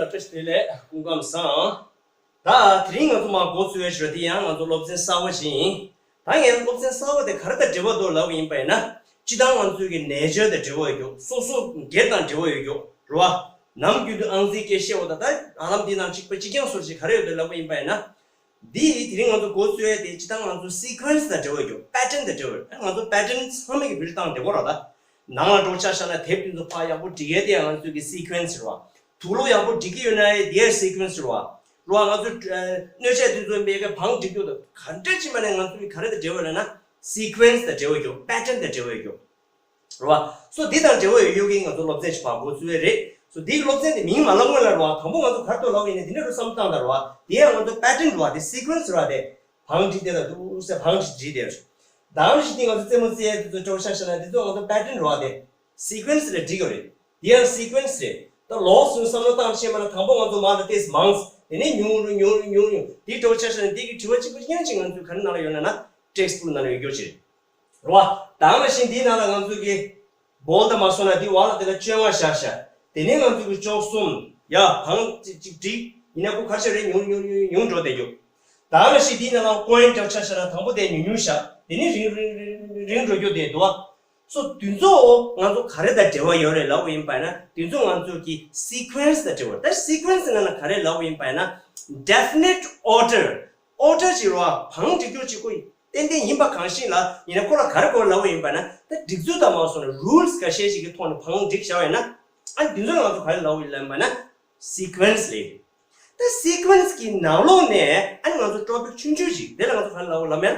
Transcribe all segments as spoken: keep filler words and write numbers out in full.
བཀྲ་ཤིས་བདེ་ལེགས། སྐུ་ཁམས་བཟང་། ད་དེ་རིང་ང་ཚོ་མར་འགོ་ཚུགས་ཡ་ཞུ་ར་དེ་ཡང་ང་ཚོ་སློབ་ཚན་གསར་པ་ཞིག་ཡིན། ད་ངས་སློབ་ཚན་གསར་པ་དེ་ག་རེ་དང་འབྲེལ་བ་འདུག་ལབ་པ་ཡིན་པ་ཡིན་ན། སྤྱིར་བཏང་ང་ཚོའི་གི་nature་དང་འབྲེལ་བ་ཡོད་རྒྱུ། སོ་སོ་སྒེར་དང་འབྲེལ་བ་ཡོད་རྒྱུ་རེད་བ། ནམ་རྒྱུན་དུ་ཨང་རྩིས་སྐད་བཤད་འོ་ད་ད་ཨ་ལམ་འདི་ནང་གཅིག་པ་གཅིག་རྐྱང་སོར་ཞིག་ག་རེ་ཡོད་དེ་ལབ་པ་ཡིན་པ་ཡིན་ན། འདི་དེ་རིང་ང་ཚོ་འགོ་ཚུགས་ཡ་དེ་སྤྱིར་བཏང་ང་ཚོ་sequence་དང་འབྲེལ་བ་ཡོད་རྒྱུ། pattern་དང་འབྲེལ་བ་ཡོད། ང་ཚོ་pattern་ཚང་མ་གི་བིར་བཏང་བསྡད་ཀྱི་ཡོད་རེད་བ་ད། ནང་ལ་འགྲོ་ཆ་བཞག་ན་དེབ་དེ་ཚོ་ཕར་ཡག་པོ་སྒྲིག་ཡས་དེ་ཡང་ང་ཚོའི་གི་sequence་རེད་བ། དུག་ལོག་ཡག་པོ་སྒྲིག་གི་ཡོད་ན་ཡང་དེ་ཡང་sequence་རེད་བ། རེད་བ། ང་ཚོ་ཨ་སྣོད་ཆས་དེ་ཚོ་མེད་མཁན་བང་སྒྲིག་རྒྱུ་དང་ག་འདྲ་ཅིག་མ་ནས་ང་ཚོའི་ག་རེ་དང་འབྲེལ་བ་ལབ་ན་sequence་དང་འབྲེལ་བ་ཡོད་རྒྱུ། pattern་དང་འབྲེལ་བ་ཡོད་རྒྱུ། རེད་བ། སོ་འདི་དང་འབྲེལ་བ་ཡོད་ཡོད་ཀྱི་ང་ཚོ་སློབ་ཚན་ཞིག་ཕར་འགོ་ཚུགས་ཡས་རེད། སོ་འདིའི་སློབ་ཚན་དེ་མིང་མ་ལབ་སྔོན་ལ་རེད་བ། དང་པོ་ང་ཚོ་ག་རེ་འདུག་ལབ་པ་ཡིན་ན་འདི་འདྲ་རུ་བསམ་བློ་བཏང་དང་རེད་བ། དེ་ཡང་ང་ཚོ་pattern་རེད་བ། དེ་sequence་རེད་བ། དེ་བང་སྒྲིག་དེ་ལ་འདུག་ཟེར་བང་ཞིག་སྒྲིག་དེ་རེད། ད་ག་ནང་བཞིན་འདི་ང་ཚོ་རྩེད་མོ་རྩེ་ཡས་དེ་ཚོ་སྤྲོ་ཤ་ཤ་ན་འདི་ཚོ་ང་ཚོ་pattern་རེད་བ། དེ་sequence་རེད་སྒྲིག་ཡོད་རེད། དེ་ཡང་sequence་རེད། ད་ལོགས་སུ་བསམ་བློ་བཏང་ཤེས་མ་ན་དང་པོ་ང་ཚོ་མང་ལ་ཏེས་མང་། དེ་ནས་ཉུང་རུ་ཉུང་རུ་ཉུང་རུ་དེ་སྤྲོ་ཤ་ཤ་ན་འདི་གི་དྲི་བ་གཅིག་པུ་ཡང་གཅིག་ང་ཚོའི་ག་རེ་ནང་ལ་ཡོད་ལབ་ན་text book་ནང་ལ་ཡོད་རྒྱུ་ཅིག་རེད། རེད་བ། ད་ག་ནང་བཞིན་འདིའི་ནང་ལ་ང་ཚོ་གི་ball་དང་མ་སོང་ན་འདི་བ་ལ་དེ་ལ་བཅོ་ལྔ་བཞག་ཤག་དེ་ནས་ང་ཚོ་གི་བཅུ་གསུམ། ཡ་བང་གཅིག་གཅིག་བསྒྲིགས། ཡིན་ན་ཁོ་ག་རེ་བྱས་རེད། ཉུང་ཉུང་ཉུང་ཉུང་ཉུང་འགྲོ་བསྡད་རྒྱུ། ད་ག་ནང་བཞིན་འདིའི་ནང་ལ་coin་འདྲ་ཆ་བཞག་ན་དང་པོ་དེ་ཉུང་ཉུང་བཞག་དེ་ནས་རིང་རིང་རིང་རིང་འགྲོ་རྒྱུ་དེ་འདུག་བ། སོ་དེ་ཚོ་ང་ཚོ་ག་རེ་དང་འབྲེལ་བ་ཡོད་རེད་ལབ་པ་ཡིན་པ་ན་དེ་ཚོ་ང་ཚོ་གི་sequence་དང་འབྲེལ་བ། ད་sequence་ནང་ལ་ག་རེ་ལབ་པ་ཡིན་པ་ན་definite order། order་ཅིག་རེད་བ། བང་སྒྲིག་རྒྱུ་གཅིག་པོ་ཏན་ཏན་ཡིན་པ་གང་ཞིག་ལ་ཡིན་ན་ཁོ་ལ་ག་རེ་དགོས་ལབ་པ་ཡིན་པ་ན་ད་སྒྲིག་ཚུལ་དང་མ་སོང་ན་rules་འགའ་ཤས་ཤིག་གི་ཐོག་ནས་བང་སྒྲིག་བཞག་པ་ཡིན་ན། ཨ་འདི་ཚོ་ལ་ང་ཚོ་ག་རེ་ལབ་ཡོད་ལབ་པ་ན་sequence་རེད། ད་sequence་གི་ནང་ལོགས་ནས་ཨ་ནི་ང་ཚོ་topic་ཆུང་ཆུང་ཞིག་དེ་ལ་ང་ཚོ་ག་རེ་ལབ་ཡོད་ལབ་མེད།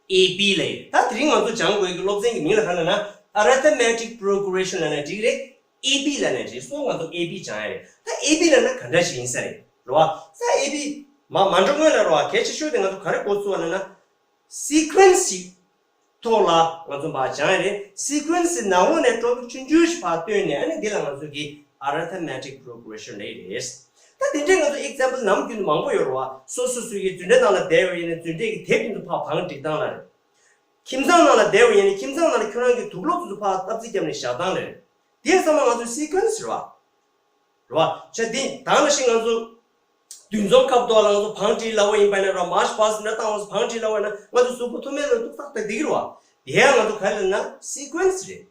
A B་ལབ་ཡོད། ད་དེ་རིང་ང་ཚོ་སྦྱང་དགོས་ཀྱི་སློབ་ཚན་གྱི་མིང་ལ་ག་རེ་ལབ་ན་arithmetic progression་ལབ་ན་འགྲིག་རེད། A B་ལབ་ན་འགྲིག་སོང་ང་ཚོ་A B་སྦྱང་ཡ་རེད། ད་A B་ལབ་ན་ག་འདྲ་ཞིག་ཡིན་ས་རེད། རེད་བ། ད་A B་མ་མ་འགྲོ་སྔོན་ལ་རེད་བ། གལ་ཆེ་ཤོས་དེ་ང་ཚོ་ག་རེ་འགོ་ཚུགས་པ་ལབ་ན་sequence་ཞིག་ཐོག་ལ་ང་ཚོ་མར་སྦྱང་ཡ་རེད། sequence་ནང་ལོགས་ནས་topic་ཆུང་ཆུང་ཞིག་ཕར་བཏོན་ནས་ཨ་ནི་འདི་ལ་ང་ཚོ་གི་arithmetic progression་ལབ་ཡ་རེད། ད་དེ་འདྲའི་ང་ཚོ་example་ནམ་རྒྱུན་དུ་མང་པོ་ཡོད་རེད་བ། སོ་སོ་སོ་ཡི་འཛིན་གྲྭ་ནང་ལ་བསྡད་པ་ཡིན་ན་འཛིན་གྲྭའི་གི་དེབ་དེ་ཚོ་ཕར་བང་སྒྲིག་སྟངས་ལ་རེད། ཁྱིམ་ཚང་ནང་ལ་བསྡད་པ་ཡིན་ན་ཁྱིམ་ཚང་ནང་ལ་ཁྱོད་རང་གི་དུག་ལོག་དེ་ཚོ་ཕར་སྟབས་རྩིས་བརྒྱབ་ནས་བཞག་སྟངས་ལ་རེད། དེ་ཚང་མ་ང་ཚོའི་sequence་རེད་བ། རེད་བ། བྱས་ཙང་དེ་ད་ག་ནང་བཞིན་ང་ཚོ་འདུ་འཛོམས་སྐབས་ཐོག་ལ་ང་ཚོ་བང་སྒྲིག་ལབ་པ་ཡིན་པ་ན་ར་march past་འདྲ་བཏང་བ་བང་སྒྲིག་ལབ་པ་ན་ང་ཚོ་གཟུགས་པོ་ཐོག་མེད་ལ་འདུག་ཏག་ཏག་བསྡད་ཀྱི་རེད་བ། དེ་ཡང་ང་ཚོ་ག་རེ་ལབ་ན་sequence་རེད།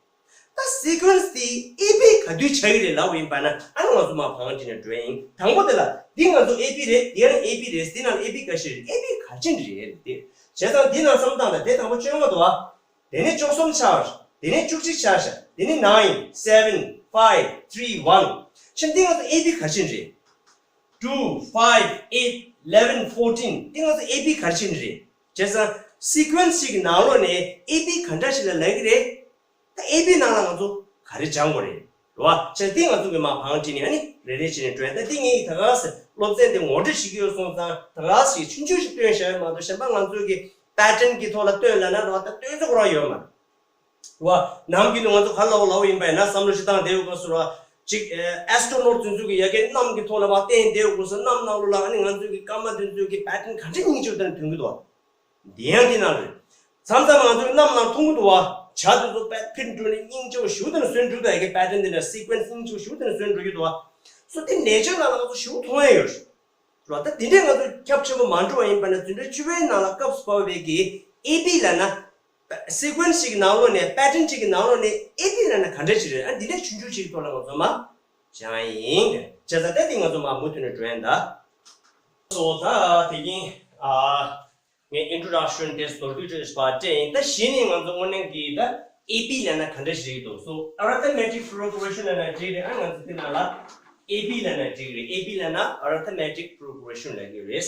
ད་sequence་དེ་A B་ག་དུས་ཆགས་ཀྱི་རེད་ལབ་པ་ཡིན་པ་ན་ཨ་ནི་ང་ཚོ་མར་བང་སྒྲིག་ནས་འགྲོ་ཡ་ཡིན། དང་པོ་དེ་ལ་འདི་ང་ཚོ་A B་རེད། དེ་ཡང་A B་རེད། དེ་ནང་A B་ག་ཤེད་རེད། A B་ག་ཅན་རེད་དེ། བྱས་ཙང་འདི་ནང་བསམ་སྟངས་དང་དེ་དང་པོ་བཅོ་ལྔ་འདུག་བ། དེ་ནས་བཅུ་གསུམ་ཆགས། དེ་ནས་བཅུ་གཅིག་ཆགས་ཤག་དེ་ནས་nine, seven, five, three, one། ཕྱིན་འདི་ང་ཚོ་A B་ག་ཅན་རེད། two, five, eight, eleven, fourteen། འདི་ང་ཚོ་A B་ག་ཅན་རེད། བྱས་ཙང་sequence་ཞིག་གི་ནང་ལོགས་ནས་A B་ག་འདྲ་ཞིག་ལ་ལབ་ཀྱི་རེད། ད་A B་ནང་ལ་ང་ཚོ་ག་རེ་སྦྱང་དགོས་རེད། རེད་བ། བྱས་ཙང་འདི་ང་ཚོ་གི་མར་བང་སྒྲིག་ནས་ཨ་ནི་རེ་རེ་བྱས་ནས་འགྲོ་ཡ། ད་འདི་ངས་ད་ག་སེ་སློབ་ཚན་འདི་ངོ་སྤྲོད་བྱེད་ཀྱི་ཡོད་སོང་ཙང་ད་ག་སེ་ཆུང་ཆུང་ཞིག་སྟོན་བཞག་ཡོད་མ་གཏོགས་གཞན་པ་ང་ཚོ་གི་pattern་གི་ཐོག་ལ་སྟོན་ལབ་ན་རེད་བ། ད་སྟོན་ཚོད་ཁོ་རང་ཡོད་མ་རེད། རེད་བ། ནམ་རྒྱུན་དུ་ང་ཚོ་ག་རེ་ལབ་ལབ་ཡིན་པ་ཡིན་ན་བསམ་བློ་ཞིག་བཏང་བསྡད་ཡོད་དགོས་སོ་ར། གཅིག་ཨེ་astronaut་དེ་ཚོ་གི་ཡ་གི་གནམ་གྱི་ཐོག་ལ་མར་བསྟན་བསྡད་ཡོད་དགོས་སོ། གནམ་ནང་ལོགས་ལ་ཨ་ནི་ང་ཚོ་གི་སྐར་མ་དེ་ཚོ་གི་pattern་ག་འདྲ་སྙིང་རྗེ་པོ་དེ་འདྲ་ཐོན་གྱི་འདུག་བ། འདི་ཡང་འདི་ནང་རེད། མཚམས་མཚམས་ང་ཚོ་གནམ་ནང་མཐོང་གི་འདུག་བ། བྱ་དེ་ཚོ་པད་ཕིར་འགྲོ་ནས་སྙིང་རྗེ་པོ་ཞེ་པོ་དེ་འདྲ་བཟོས་འགྲོ་འདུག་ཡ་གི་pattern་དེ་འདྲ་sequence་སྙིང་རྗེ་པོ་ཞེ་པོ་དེ་འདྲ་བཟོས་འགྲོ་གི་འདུག་བ། སོ་དེ་nature་ནང་ལ་ང་ཚོ་ཞེ་པོ་མཐོང་ཡ་ཡོད་རེད། རེད་བ། ད་དེ་འདྲས་ང་ཚོ་ཁྱབ་ཆེན་པོ་མ་འགྲོ་བ་ཡིན་པ་ན་འཛིན་གྲྭ་བཅུ་པའི་ནང་ལ་སྐབས་སུ་བབས་པའི་གི་A B་ལབ་ན། sequence་ཞིག་གི་ནང་ལོགས་ནས་pattern་ཞིག་གི་ནང་ལོགས་ནས A B་ལབ་ན་ག་འདྲས་ཞིག་རེད། ཨ་འདི་འདྲས་ཆུང་ཆུང་ཞིག་གི་ཐོག་ལ་ང་ཚོ་མར་སྦྱང་ཡ་ཡིན། བྱས་ཙང་ད་འདི་ང་ཚོ་མར་མུ་མཐུད་ནས་འགྲོ་ཡ་ཡིན་ད། སོ་ད་དེ་གིན་ཨ། ངས་introduction་དེ་མདོར་བསྡུས་ཅིག་ཕར་སྤྲད་ཡིན། ད་གཞི་ནས་ང་ཚོ་དངོས་གནས་ཀྱི་ད་A B་ལབ་ན་ག་འདྲ་ཞིག་རེད་འདུག་སོ་arithmetic progression་ལབ་ན་འགྲིག་རེད། ཨ་ང་ཚོ་དེ་ནང་ལ་A B་ལབ་ན་འགྲིག་རེད། A B་ལབ་ན་arithmetic progression་ལབ་ཀྱི་རེད།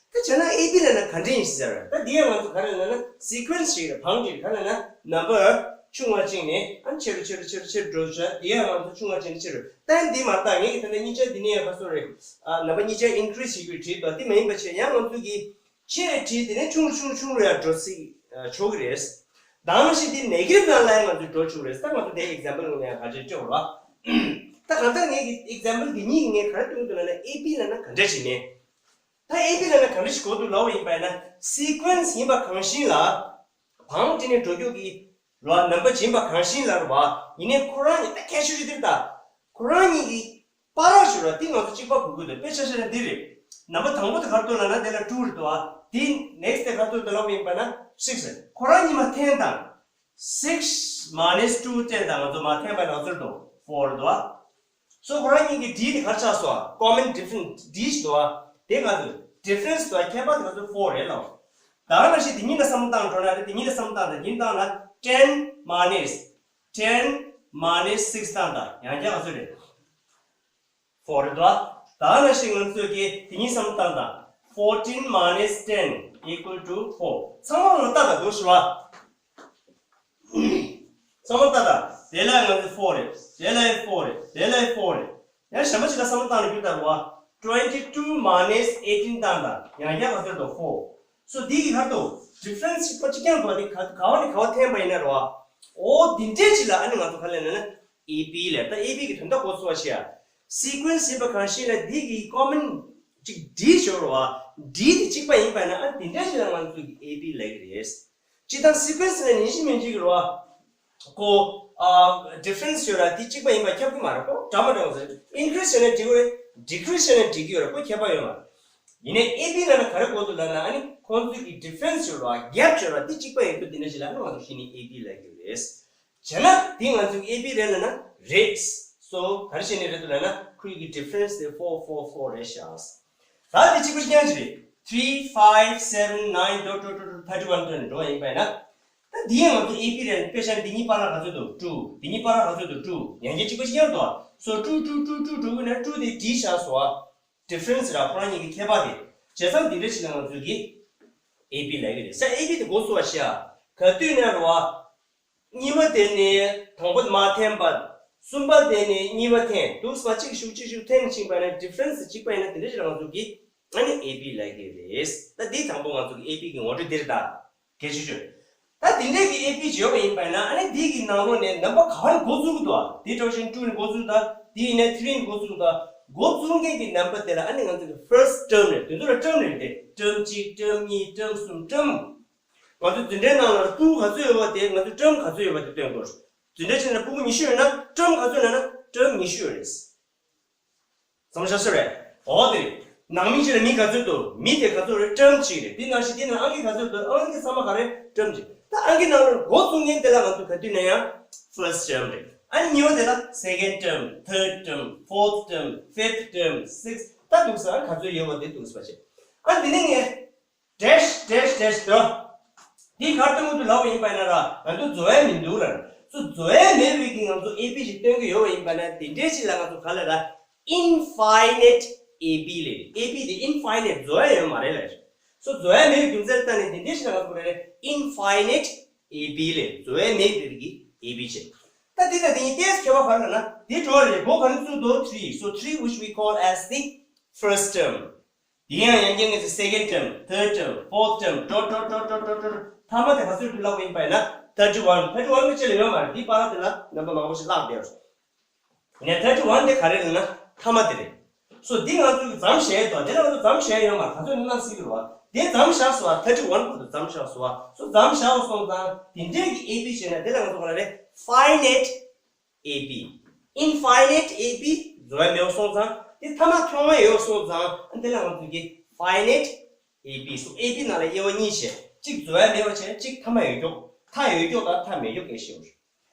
ད་བྱས་ན་A B་ལབ་ན་ག་འདྲ་ཡིན་ཟེར། ད་འདི་ཡང་ང་ཚོ་ག་རེ་ལབ་ན་sequence་ཞིག་རེད། བང་ཞིག་རེད། ག་རེ་ལབ་ན་number་ཆུང་བ་ཅིག་ནས་ཨ་ཆེ་རུ་ཆེ་རུ་ཆེ་རུ་ཆེ་རུ་འགྲོ་བྱས། འདི་ཡང་ང་ཚོ་ཆུང་བ་ཅིག་ནས་ཆེ་རུ། ད་འདི་མ་རེད། ད་ངས་ཀྱི་ད་ལྟ་གཉིས་ཆ་འདི་ནས་ཡང་ཕར་སོ་རེད། ཨ་number་གཉིས་ཆ་increase་བྱེད་དགོས་བྲིས་འདུག་འདི་མ་ཡིན་པ་བྱས་ཡང་ང་ཚོ་གི་ཆེ་བྲིས་དེ་ནས་ཆུང་རུ་ཆུང་རུ་ཆུང་རུ་ཡར་འགྲོ་སྲིད་ཆོག་གི་རེད། ད་ག་ནང་བཞིན་དེ་negative་ནང་ལ་ཡང་ང་ཚོས་འགྲོ་ཆོག་གི་རེད། ད་ང་ཚོ་དེ་example་ནང་ལ་ཡང་ག་ཚོད་སྤྲད་རོགས། ད་གང་ལྟར་ངས་ཀྱི་example་འདི་གཉིས་ཀྱིས་ངས་ག་རེ་སྟོན་གྱི་འདུག་ལབ་ན་A B་ལབ་ན་ག་འདྲ་ཞིག་མེད། ད་A B་ལབ་ན་ག་འདྲ་ཞིག་གོ་འདུག་ལབ་པ་ཡིན་པ་ཡིན་ན་sequence་ཡིན་པ་གང་ཞིག་ལ་བང་སྒྲིག་ནས་འགྲོ་རྒྱུ་གི་རོ་number་ཡིན་པ་གང་ཞིག་ལ་རོ། ཡིན་ནའི་ཁོ་རང་ཉིད་ད་གལ་ཆེ་ཤོས་དེ་ད་ཁོ་རང་ཉིད་ཀྱི་པ་ར་ཞུ་ར་དེ་ང་ཚོ་གཅིག་པ་གོ་གི་འདུག་དཔེ་ཆ་བཞག་ན་འདི་རེད། ནམ་པ་དང་པོ་དེ་ག་རེ་འདུག་ལབ་ན་དེ་ལ་two་རེད་འདུག་ཨ། དེ་next་དེ་ག་རེ་འདུག་དེ་ལབ་པ་ཡིན་པ་ན་six་རེད། ཁོ་རང་གཉིས་མ་ten་དང་six minus two ten་དང་ང་ཚོ་མ་ten་པ་ན་ང་ཚོར་འདུག four་རེད་འདུག་ཨ། སོ་ཁོ་རང་གཉིས་ཀྱི་D་དེ་ག་རེ་ཆགས་སོང་ཨ། common difference D་ཞིག་འདུག་ཨ། དེ་ག་ཚོད་difference་འདུག་ཨ། ཁྱད་པར་དེ་ག་ཚོད་four་རེད་ལབ། ད་ག་ནང་བཞིན་དེ་གཉིས་ལ་བསམ་བློ་བཏང་འགྲོ་ན་རེད། དེ་གཉིས་ལ་བསམ་བློ་བཏང་ད་ཡིན་བཏང་ན་ten minus ten minus six་བཏང་ད་ཡང་བསྐྱར་ག་ཚོད་རེད། four་རེད་འདུག་ཨ། ད་ག་ནང་བཞིན་ང་ཚོས་ཀྱི་དེ་གཉིས་བསམ་བློ་བཏང་ད་fourteen minus ten equal to four། ཚང་མ་ལ་ལྟ་ད་འདུག་ཞུ་བ། ཚང་མ་ལྟ་ད། དེ་ལ་ང་ཚོ་four་རེད། དེ་ལ་four་རེད། དེ་ལ་four་རེད། ཡང་གཞན་པ་ཞིག་ལ་བསམ་བློ་བཏང་ནས་བསྒྱུར་ད་རུ་བ། twenty two minus eighteen་བཏང་ད་ཡང་བསྐྱར་ག་ཚོད་འདུག four། སོ་འདི་གི་ཁར་དུ་difference་ཞིག་པ་གཅིག་རྐྱང་འདུག་དེ་ག་ག་བ་ནས་ག་བ་འཐེན་པ་ཡིན་ན་རུ་བ། འོ་འདི་འདྲས་ཅིག་ལ་ཨ་ནི་ང་ཚོ་ག་ལབ་ན་ན་A B་ལབ། ད་A B་གི་དོན་དག་གོ་ཚུལ་བ་ཤེས་ཡ། sequence་ཡིན་པ་གང་ཤེས་ན་འདི་གི་common་ཅིག་D་ཞོར་བ། D་དེ་གཅིག་པ་ཡིན་པ་ན་ཨ་འདི་འདྲས་ཅིག་ལ་ང་ཚོ་གི་A B་ལབ་གི་རེད། སྤྱིར་བཏང་sequence་ལ་ཉིན་ཞིག་མིན་ཞིག་རོ། ཁོ་ཨ་difference་ཡོད་ར་དེ་གཅིག་པ་ཡིན་པ་ཁྱབ་ཀྱི་མ་རེད། ཁོ་འདྲ་མ་འདྲ་བ་ཟེར། increase་བྱས་ན་འགྲིག་གི་རེད། decrease་བྱས་ན་འགྲིག་གི་ཡོད་རེད། ཁོ་ཁྱད་པར་ཡོད་མ་རེད། ཡིན་ནའི་A B་ལབ་ན་ག་རེ་གོ་འདུག་ལབ་ན་ཨ་ནི་ཁོང་ཚོའི་གི་difference་ཡོད་ར་gap་ཡོད་ར་དེ་གཅིག་པ་ཡིན་དུས་དེ་འདྲ་ཞིག་ལབ་ན་ང་ཚོ་ཤེས་ནི་A B་ལབ་ཀྱི་རེད། བྱས་ན་དེ་ང་ཚོའི་A B་རེད་ལབ་ན་རེད། so་ག་རེ་བྱས་ནི་རེད་འདུག་ལབ་ན་ཁོའི་གི་difference་དེ་four four four་རེད་ཤག་ད་དེ་གཅིག་པ་རྐྱང་ཞིག་རེད། three five seven nine dot dot dot thirty one་དུ་འགྲོ་ཡིན་པས་ན། ད་འདི་ཡང་ང་ཚོ་A B་རེད། དཔེ་བཞག་ན་འདི་གཉིས་བར་ལ་ག་ཚོད་འདུག two། འདི་གཉིས་བར་ལ་ག་ཚོད་འདུག two། ཡང་བསྐྱར་གཅིག་པ་ཞིག་ཡང་འདུག so two two two two འགྲོ་དགོས་ན་two་དེ་D་ཆགས་སོང་ཨ། difference་ར་ཁོ་རང་གཉིས་ཀྱི་ཁྱད་པར་དེ། བྱས་ཙང་འདི་འདྲ་ཞིག་ལ་ང་ཚོས་ཀྱི་A B་ལབ་ཀྱི་རེད། ས་A B་དེ་གོ་སོང་བ་ཤ། ག་དུས་ན་རུ་བ། གཉིས་པ་དེ་ནི་དང་པོ་མ་འཐེན་པ། གསུམ་པ་དེ་ནི་གཉིས་པ་འཐེན་འདུག་ས་གཅིག་ཤུགས་གཅིག་ཤུགས་འཐེན་ཕྱིན་པ་ན་difference་གཅིག་པ་ཡིན་ན་དེ་འདྲ་ཞིག་ལ་ང་ཚོ་གིས་ཨ་ནི་A B་ལབ་ཀྱི་རེད། ད་འདི་དང་པོ་ང་ཚོ་གི་A B་གི་ངོ་སྤྲོད་འདིར་ད་གལ་ཆེ་ཤོས། ད་འདི་འདྲས་ཀྱི་A B་བརྗོད་པ་ཡིན་པ་ན་ཨ་ནི་འདི་གི་ནང་ལོགས་ནས་ནམ་པ་ག་བ་ནས་འགོ་བཙུགས་ཀྱི་འདུག་ཨ། འདི་འདྲ་བཞིན་two་ནས་འགོ་བཙུགས་ད། འདི་ཡིན་ན་three་ནས་འགོ་བཙུགས་ད། འགོ་བཙུགས་མཁན་གྱི་ནམ་པ་དེ་ལ་ཨ་ནི་ང་ཚོ་གི་first term་རེད། དེ་ཚོ་ལ་term་རེད་དེ། term་གཅིག term་གཉིས་term་གསུམ་term། ང་ཚོ་འཛིན་གྲྭའི་ནང་ལ་ཕྲུ་གུ་ག་ཚོད་ཡོད་པ་དེ་ང་ཚོ་term་ག་ཚོད་ཡོད་པ་དེ་སྟོན་དགོས། འཛིན་གྲྭ་གཅིག་ནང་ཕྲུ་གུ་ཉི་ཤུ་ཡོད་ན་term་ག་ཚོད་ན་ན་term་ཉི་ཤུ་ཡོད་རེད། བསམ་བློ་བཞག་ས་རེད། འོ་དེ་རེད། ནང་མི་གཅིག་ལ་མི་ག་ཚོད་འདུག་མི་དེ་ག་ཚོད་རེད། term་གཅིག་རེད། དེ་ནང་བཞིན་དེ་ནང་ཨང་ཀི་ག་ཚོད་འདུག་ཨང་ཀི་ཚང་མ་ག་རེ་term་གཅིག་ད་ཨང་ཀི་ནང་ལ་འགོ་བཙུགས་མཁན་དེ་ལ་ང་ཚོ་ག་དུས་ན་ཡང་first term་རེད། ཨ་ནི་གཉིས་པ་དེ་ལ་second term། third term། fourth term། fifth term། sixth། ད་འདུག་ས་ཨ་ག་ཚོད་ཡོད་པ་དེ་འདུག་ས་བ་བྱེད། ཨ་འདི་ནི་ངས། dash dash dash་དོ། འདི་གར་སྟོན་དུ་ལབ་པ་ཡིན་པ་ན་ར་ང་ཚོ་འཛོལ་ཡ་མི་འདུག་ར། སོ་འཛོལ་ཡ་མེད་པའི་གི་ང་ཚོ་A B་ཞིག་སྟོན་གི་ཡོད་པ་ཡིན་པ་ན་དེ་འདྲའི་ཞིག་ལ་ང་ཚོ་ག་ལ་ར་infinite A B་ལེ། A B་དེ་infinite་འཛོལ་ཡ་ཡོད་མ་རེད་ལ། སོ་འཛོལ་ཡ་མེད་པའི་རྒྱུ་མཚན་ལྟ་ནས་དེ་འདྲའི་ཞིག་ལ་ང་ཚོ་ག་ལ་ར་infinite A B་ལེ། འཛོལ་ཡ་མེད་པའི་གི་A B་བྱེད། ད་འདི་དང་འདི་གཉིས་ཏོག་ཙམ་ཁྱད་པར་ག་རེ་ལབ་ན་འདི་འགྲོ་རེད། འགོ་ག་རེ་བཙུགས་འདུག three། so three which we call as the first term། དེ་ཡང་ཡང་བསྐྱར་ངེས་སུ་second term། third term། fourth term། dot dot dot dot dot dot། མཐའ་མ་དེ་ག་ཚོད་དུ་ལབ་པ་ཡིན་པ་ཡིན་ན་thirty one། thirty one་གི་ཆེད་ལ་ཡོད་མ་རེད། འདི་པར་དེ་ལ་རྣམ་པ་མང་པོ་ཞིག་བཀླགས་བསྡད་ཡོད་རེད། ཡིན་ནའི་thirty one་དེ་ག་རེ་ལབ་ན་མཐའ་མ་དེ་རེད། སོ་འདི་ང་ཚོས་མཚམས་བཞག་ཡོད་དོ། དེ་ལ་ང་ཚོ་མཚམས་བཞག་ཡོད་མ་རེད། ག་ཚོད་ནི་ན་སྲིད་ཀྱི་རེད་བ། དེ་མཚམས་བཞག་སོང་བ། thirty one་བར་དུ་མཚམས་བཞག་སོང་བ། སོ་མཚམས་བཞག་པ་སོང་ཙང་དེ་འདྲས་ཀྱི་A B་བྱས་ན་དེ་ལ་ང་ཚོ་ག་རེ་ལབ་རེད། finite A B། infinite A B་འཛོལ་ཡ་མེད་པ་སོང་ཙང་། དེ་མཐའ་མ་ཐོན་ཡ་ཡོད་སོང་ཙང་། ཨ་དེ་ལ་ང་ཚོ་གི་finite A B། སོ་A B་ནང་ལ་དབྱེ་བ་གཉིས་བྱས། གཅིག་འཛོལ་ཡ་མེད་པ་བྱས། གཅིག་མཐའ་མ་ཡོད་རྒྱུ། མཐའ་ཡོད་རྒྱུ་དང་མཐའ་མེད་རྒྱུ་གལ་ཆེ་བ་རེད།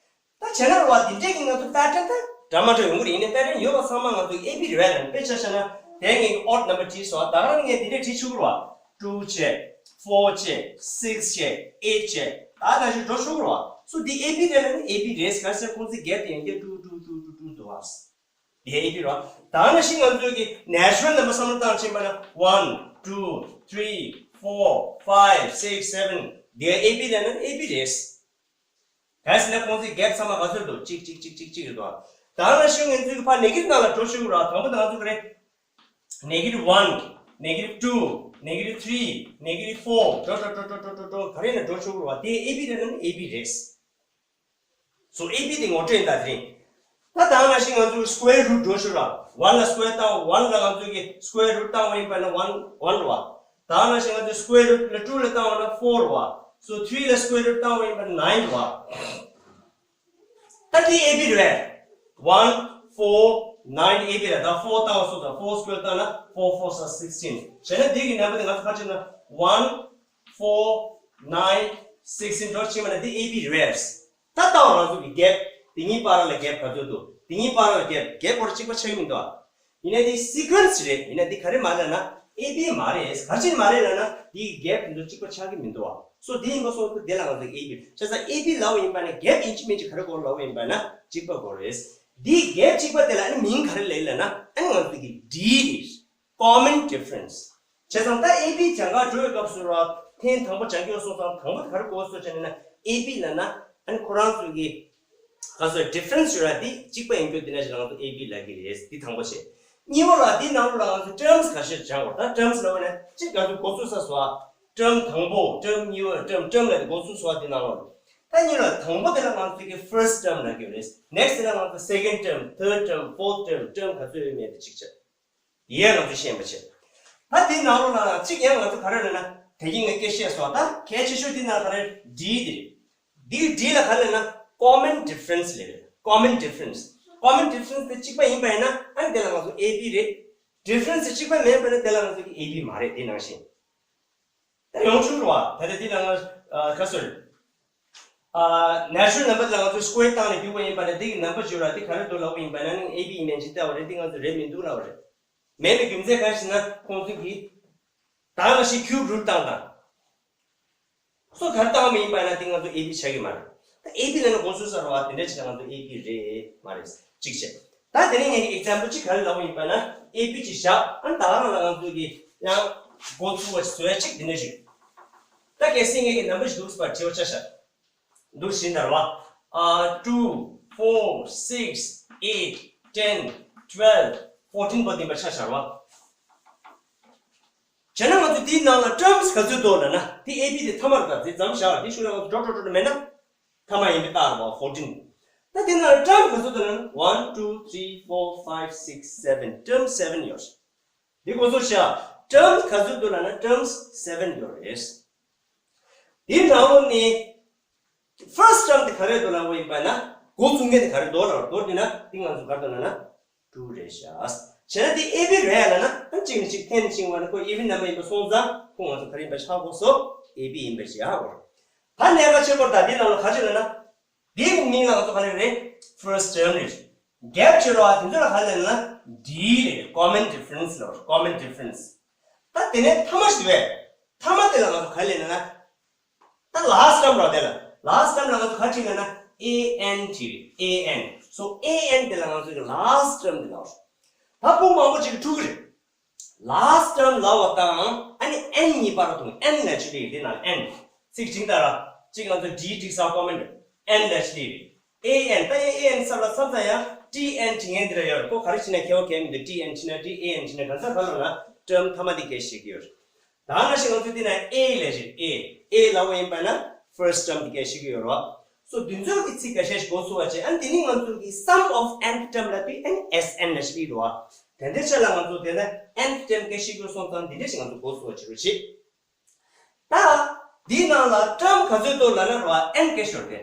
ད་བྱས་ན་ར་བ་འདི་འདྲས་ཀྱི་ང་ཚོ་pattern་ད་འདྲ་མ་འདྲ་ཡོང་གི་རེད། ཡིན་ནའི་pattern་ཡོད་པ་ཚང་མ་ང་ཚོ་A B་རེད་བས་ན། དཔེ་ཆ་བཞག་ན་དེ་ངས་odd number་བྲིས་སོང་། ད་ག་རང་ངས་འདི་འདྲས་བྲིས་ཆོག་གི་རེད་བ། two་བྱས། four་བྱས། six་བྱས། eight་བྱས། ད་ད་ཞིག་འགྲོ་ཆོག་གི་རེད་བ། སོ་འདི་A B་རེད་ན་ནི་A B་རེད། གལ་སྲིད་ཁོང་ཚོའི་gap་དེ་ཡང་བསྐྱར་two two two two two་འདུག་བ། འདི་A B་རེད་བ། ད་ནང་བཞིན་ང་ཚོའི་གི་natural number་བསམ་བློ་བཏང་ཕྱིན་པ་ན་one two three four five six seven་འདི་A B་རེད་ན་ནི་A B་རེད། གལ་སྲིད་ན་ཁོང་ཚོའི་gap་ཚང་མ་ག་ཚོད་འདུག་གཅིག་གཅིག་གཅིག་གཅིག་གཅིག་རེད་དོ། ད་ནང་བཞིན་ང་ཚོའི་ཕར་negative་ནང་ལ་འགྲོ་ཆོག་གི་རེད། དང་པོ་ད་ང་ཚོ་ག་རེ། negative one། negative two། negative three། negative four། འགྲོ་འགྲོ་འགྲོ་ག་རེ་ན་འགྲོ་ཆོག་གི་རེད། དེ་A B་རེད་ན་ནི་A B་རེད། so A B་དེ་ངོ་སྤྲོད་ཡིན་ད་དེ་རིང་། ད་ད་ནང་བཞིན་ང་ཚོ་square root་འགྲོ་ཆོག་ར། one་ལ་square་བཏང་། one་ལ་ང་ཚོ་གི་square root་བཏང་བ་ཡིན་པ་ན་one one་རེད་བ། ད་ནང་བཞིན་ང་ཚོས་square root་ལ་two་ལ་བཏང་བ་ན་four་རེད་བ། so three་ལ་square root་བཏང་བ་ཡིན་པ་ན་nine་རེད་བ། ད་དེ་A B་རེད། one four nine A B ལ་ད་four བཏང་སོང་ཙང་four square བཏང་ན four four are sixteen། བྱས་ན་འདི་གི་ནམ་བར་དེ་ང་ཚོ་ག་རེ་བྱས་ན་one four nine sixteen འགྲོ་ཕྱིན་པ་ན་འདི་A B རེད། ད་ལྟ་བ་ང་ཚོ་གི་gap དེ་གཉིས་བར་ལ་gap ག་ཚོད་འདུག་དེ་གཉིས་བར་ལ་gap gap སྐོར་གཅིག་པ་ཆགས་ཀྱི་མི་འདུག་ཨ། ཡིན་ན་འདི་sequence རེད། ཡིན་ན་འདི་ག་རེ་མ་རེད་ན་A B མ་རེད། ག་རེ་བྱས་ནས་མ་རེད་ལབ་ན་འདི་གི་gap དེ་ཚོ་གཅིག་པ་ཆགས་ཀྱི་མི་འདུག་ཨ། སོ་དེ་ཡིན་པ་སོང་ཙང་འདི་ལ་ང་ཚོ་A B བྱས་ཙང་A B ལབ་པ་ཡིན་པ་ན་gap ཡིན་གཅིག་མིན་གཅིག་ག་རེ་དགོས་ལབ་པ་ཡིན་པ་ན་གཅིག་པ་དགོས་རེད། འདིའི་gap གཅིག་པ་དེ་ལ་ཨ་ནི་མིང་ག་རེ་ལབ་ལབ་ན་ཨ་ནི་ང་ཚོ་གི་D རེད། Common difference། བྱས་ཙང་ད་A B སྦྱང་ག་འགྲོ་བའི་སྐབས་སུ་ར་ཐེངས་དང་པོ་སྦྱང་རྒྱུ་སོང་ཙང་དང་པོ་དེ་ག་རེ་དགོས་སོ་བྱས་ནས་ན་A B ལབ་ན་ཨ་ནི་ཁོ་རང་ཚོ་གི་ག་ཚོད་difference ཡོད་ར་འདི་གཅིག་པ་ཡིན་རྒྱུ་འདི་ན་ཞིག་ང་ཚོ་A B ལབ་ཀྱི་རེད། འདི་དང་པོ་བྱས། གཉིས་པ་ལ་འདི་ནང་ལོགས་ལ་ང་ཚོ་terms ཁ་ཤས་སྦྱང་དགོས། ད་terms ལབ་པ་ན་གཅིག་ང་ཚོ་འགོ་ཚུགས་ས་སོ་ཨ། term དང་པོ། term གཉིས་པ། term term ལབ་དེ་འགོ་ཚུགས་སོ་ཨ། འདི་ནང་ལོགས་ལ། ད་གཉིས་ལ་དང་པོ་དེ་ལ་ང་ཚོ་གི་first term ལབ་ཀྱི་རེད། next དེ་ལ་ང་ཚོ་second term, third term, fourth term, term ག་ཚོད་ཡོད་མེད་དེ་གཅིག་བྱས། དེ་ཡང་ང་ཚོ་ཤེས་པ་བྱས། ད་དེའི་ནང་ལོགས་ལ་གཅིག་ཡང་ང་ཚོ་ག་རེ་ལབ་ན་དེ་གི་ངས་སྐད་བཤད་སོང་། ད་གལ་ཆེ་ཤོས་དེ་ནང་ག་རེ་D དེ་རེད། འདི་གི་D ལ་ག་རེ་ལབ་ན་common difference ལབ་རེད། common difference common difference དེ་གཅིག་པ་ཡིན་པ་ཡིན་ན་ཨ་ནི་དེ་ལ་ང་ཚོ A B རེད། difference དེ་གཅིག་པ་མིན་པ་ན་དེ་ལ་ང་ཚོ་གི་A B མ་རེད། དེ་ནང་བཞིན། ད་ཡོང་ཆུང་རུ་བ། ད་ལྟ་འདི་ལ་ང་ཨ་ག་སོ་རེད། ཨ་natural number ལ་ང་ཚོ་square བཏང་ནས་རྒྱུག་པ་ཡིན་པ་ན་འདི་གི་number བརྗོད་ལ་འདི་ག་རེ་འདུག་ལབ་པ་ཡིན་པ་ན་ནི་A B ཡིན་མིན་ཅི་ལྟ་བ་རེད། འདི་ང་ཚོ་རེད་མི་འདུག་ལབ་པ་རེད། མེད་པའི་རྒྱུ་མཚན་ག་རེ་ཞེ་ན་ཁོང་ཚོ་གིས་ད་ང་ཞིག་cube root བཏང་དང་། སོ་ག་རེ་བཏང་བ་ཡིན་པ་ན་འདི་ང་ཚོ་A B ཆགས་ཀྱི་མ་རེད། ད་A B ལ་ནི་འགོ་ཚུགས་ས་རེད་བ། དེ་འདྲ་ཅིག་ལ་ང་ཚོ་A B རེད་མ་རེད། གཅིག་བྱས། ད་དེ་ནས་ངས་example གཅིག་ག་རེ་ལབ་པ་ཡིན་པ་ན་A B གཅིག་བཞག་ཨ་ད་ག་རང་ལ་ང་ཚོ་གི་ཡང་འགོ་ཚུགས་པ་བཟོ་ཡ་གཅིག་དེ་འདྲ་ཞིག་ད་གལ་སྲིད་ངས་ཀྱི་number ཞིག་འདུག་སེ་བར་བྲིས་པ་ཆ་བཞག་འདུག་བཞིན་དར་བ། ཨ་two, four, six, eight, ten, twelve, fourteen པོ་འདི་མ་ཆ་བཞག་བ། བྱས་ན་ང་ཚོ་དེའི་ནང་ལ་terms ག་ཚོད་འདུག་ལབ་ན་དེ་A B དེ་མཐའ་མར་ད་དེ་ཙམ་བཞག་ལ་དེ་ཤུགས་ལ་ང་ཚོ་འགྲོ་འགྲོ་འགྲོ་འགྲོ་མེད་ན་མཐའ་མ་ཡིན་པའི་རྟགས་རེད་བ། fourteen། ད་དེ་ནང་ལ་term ག་ཚོད་འདུག་ལབ་ན་one, two, three, four, five, six, seven term seven ཡོད། འདི་འགོ་ཚུགས་བཞག terms ག་ཚོད་འདུག་ལབ་ན་terms seven ཡོད་རེད། དེའི་ནང་ལོགས་ནས་first term དེ་ག་རེ་འདུག་ལབ་པ་ཡིན་པ་ན་འགོ་ཚུགས་མཁན་དེ་ག་རེ་འདུག་ལབ་པ་མདོར་བསྡུས་ན་དེ་ང་ཚོ་ག་རེ་འདུག་ལབ་ན་two རེད་ཤག་བྱས་ན་དེ A B རེད་ལབ་ན་ཨ་གཅིག་ནས་གཅིག་འཐེན་ཕྱིན་པ་ན་ཁོ་even number ཡིན་པ་སོང་ཙང་ཁོ་ང་ཚོ་ག་རེ་ཡིན་པ་ཆགས་དགོས་སོ། A B ཡིན་པ་ཞིག་ཧ་གོ། ད་གནད་འགག་ཆེ་པོ་ད་དེ་ནང་ལ་ག་རེ་ལབ་ན་དེའི་མིང་ལ་ང་ཚོ་ག་རེ་རེད། first term རེད། gap ཆེ་རོ་ཨ་དེ་ཚོ་ལ་ག་རེ་ལབ་ན་D རེད། common difference ལབ་common difference། ད་དེ་ནས་མཐའ་མ་ཞིག་བས། མཐའ་མ་དེ་ལ་ང་ཚོ་ག་རེ་ལབ་ན། ད་last term ར་དེ་ལ་last term ལ་ང་ཚོ་ག་ཅིག་ལབ་ན་A N ཅིག་རེད། A N། so A N དེ་ལ་ང་ཚོ་གི་last term དེ་ལ། ད་ཕུང་མང་པོ་ཅིག་འཁྲུག་གི་རེད། last term ལབ་པ་དང་ཨ་ནི་N གཉིས་བར་དུ་N ལ་ཅིག་རེད། དེ་ནང་N། ཚིག་ཅིག་ད་ར་ཅིག་ང་ཚོ་D འགྲིག་ས་common རེད། N ལ་ཅིག་རེད། A N། ད་ཡ་A N ས་ལ་མཚམས་མཚམས་ཡང་T N བྲིས་མཁན་འདི་ར་ཡོད་རེད། ཁོ་ག་རེ་བྱས་ན་ཁྱད་པར་གང་མི་འདུག T N བྲིས་ན་འགྲིག A N བྲིས་ན་གང་ཟག་ག་ལབ་ན་term མཐའ་མ་འདི་སྐད་བཤད་ཀྱི་ཡོད་རེད། ད་ནང་བཞིན་ང་ཚོ་འདི་ན་A ལབ་རེད། A། A ལབ་པ་ཡིན་པ་ན་first term འདི་སྐད་བཤད་ཀྱི་ཡོད་རེད་བ། so འདི་ཚོ་གི་ཚིག་ཁ་ཤས་ཤིག་འགོ་ཚུགས་པ་བྱས། ཨ་ནི་འདི་ནི་ང་ཚོ་གི་sum of nth term ལབ་པའི་ཨ་ནི་S N ལབ་ཞིག་ཡོད་རེད་བ། དེ་འདྲའི་ཆ་ལ་ང་ཚོ་དེ་ན་nth term སྐད་བཤད་ཀྱི་ཡོད་སོང་ཙང་འདི་འདྲ་ཞིག་ང་ཚོ་འགོ་ཚུགས་པ་བྱེད་རོགས་བྱེད། ད་འདིའི་ནང་ལ་term ག་ཚོད་འདུག་ལབ་ན་རེད་བ། N སྐད་ཤོར་ཏེ།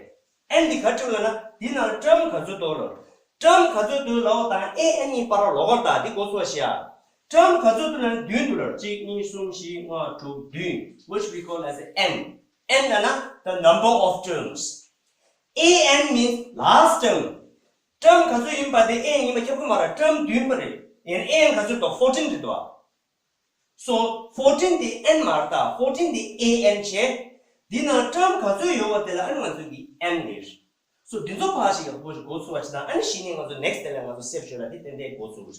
N འདི་ག་ཅིག་ལབ་ན་འདིའི་ནང་ལ་term ག་ཚོད་འདུག་ལབ། term ག་ཚོད་འདུག་ལབ་པ་དང་A N གཉིས་བར་ལ་ལོགས་ཀར་ད་འདི་འགོ་ཚུགས་པ་བྱེད་ཡ། term ག་ཚོད་འདུག་ལབ་ན་བདུན་འདུག་ལབ། གཅིག་གཉིས་གསུམ་བཞི་ལྔ་དྲུག་བདུན། which we call as N། N ལབ་ན་the number of terms། A N means last term། term ག་ཚོད་ཡིན་པ་དེ་A N ཡིན་པ་ཁྱབ་ཀྱི་མ་རེད། term བདུན་པ་རེད། ཡིན་ན་A N ག་ཚོད་འདུག fourteen རེད་འདུག so fourteen དེ་N མ་རེད་ད། fourteen དེ A N བྱས། འདི་ནང་term ག་ཚོད་ཡོད་པ་དེ་ལ་ཨ་ནི་ང་ཚོ་གི་N རེད། so འདི་ཚོ་ཕར་ཞིག་ཡག་པོ་ཞིག་འགོ་ཚུགས་པ་བྱས་ན་ཨ་ནི་གཞི་ནས་ང་ཚོ་next དེ་ལ་ང་ཚོ་step ཤོད་ལ་འདི་ཏན་ཏན་འགོ་ཚུགས།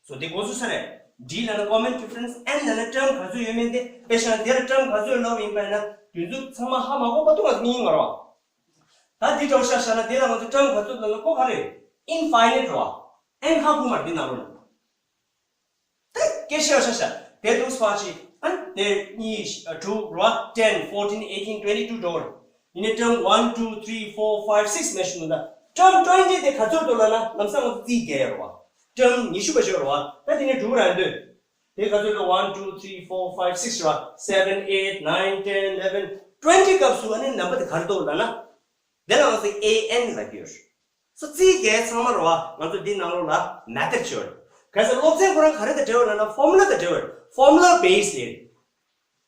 so འདི་འགོ་ཚུགས་ས་རེད། D ལབ་ན་common difference། N ལབ་ན་term ག་ཚོད་ཡོད་མེད་དེ། དཔེ་བཞག་ན་དེ་ལ་term ག་ཚོད་ལབ་ཡིན་པ་ཡིན་ན་དེ་ཚོ་ཚང་མ་ཧ་མ་གོ་བ་ཐུག་ང་ཚོ་མི་ཡིན་ང་རོ། ད་འདི་འདྲ་བོ་ཤ་བཞག་ན་དེ་ལ་ང་ཚོ་term ག་ཚོད་ལབ་ན་ཁོ་ག་རེད། infinite རོ། N ཧ་གོ་མ་རེད་འདི་ནང་ལོགས་ལ། ད་སྐད་ཆ་ཤ་ཤ་དེ་འདུག་ཕར་ཕྱིན་ཨ་ནི་དེ་གཉིས་དྲུག་རོ། ten, fourteen, eighteen, twenty two འགྲོ་བ་རེད། ཡིན་ནའི་term one, two, three, four, five, six མེད་ཞུ་ན་ད་term twenty དེ་ག་ཚོད་འདུག་ལབ་ན་ལམ་སང་ང་ཚོ་རྩིས་རྒྱག་ཡ་རོ། term ཉི་ཤུ་པ་ཞིག་རོ། ད་དེ་ནས་དྲུག་རང་འདོད། དེ་ག་ཚོད་འདུག one, two, three, four, five, six རོ། seven, eight, nine, ten, eleven, twenty སྐབས་སུ་ཨ་ནི་number དེ་ག་རེ་འདུག་ལབ་ན། དེ་ལ་ང་ཚོ་A N ལབ་ཀྱི་ཡོད་རེད། སོ་རྩིས་རྒྱག་ཚང་མ་རེད་བ། ང་ཚོ་འདི་ནང་ལོགས་ལ་མེ་ཐོཌ་བྱས་ཡོད་རེད། གལ་སྲིད་སློབ་ཚན་ཁོ་རང་ག་རེ་དང་འབྲེལ་བ་ཡོད་ལབ་ན་ཕོར་མུ་ལ་དང་འབྲེལ་བ་རེད། ཕོར་མུ་ལ་བེ་སི་རེད།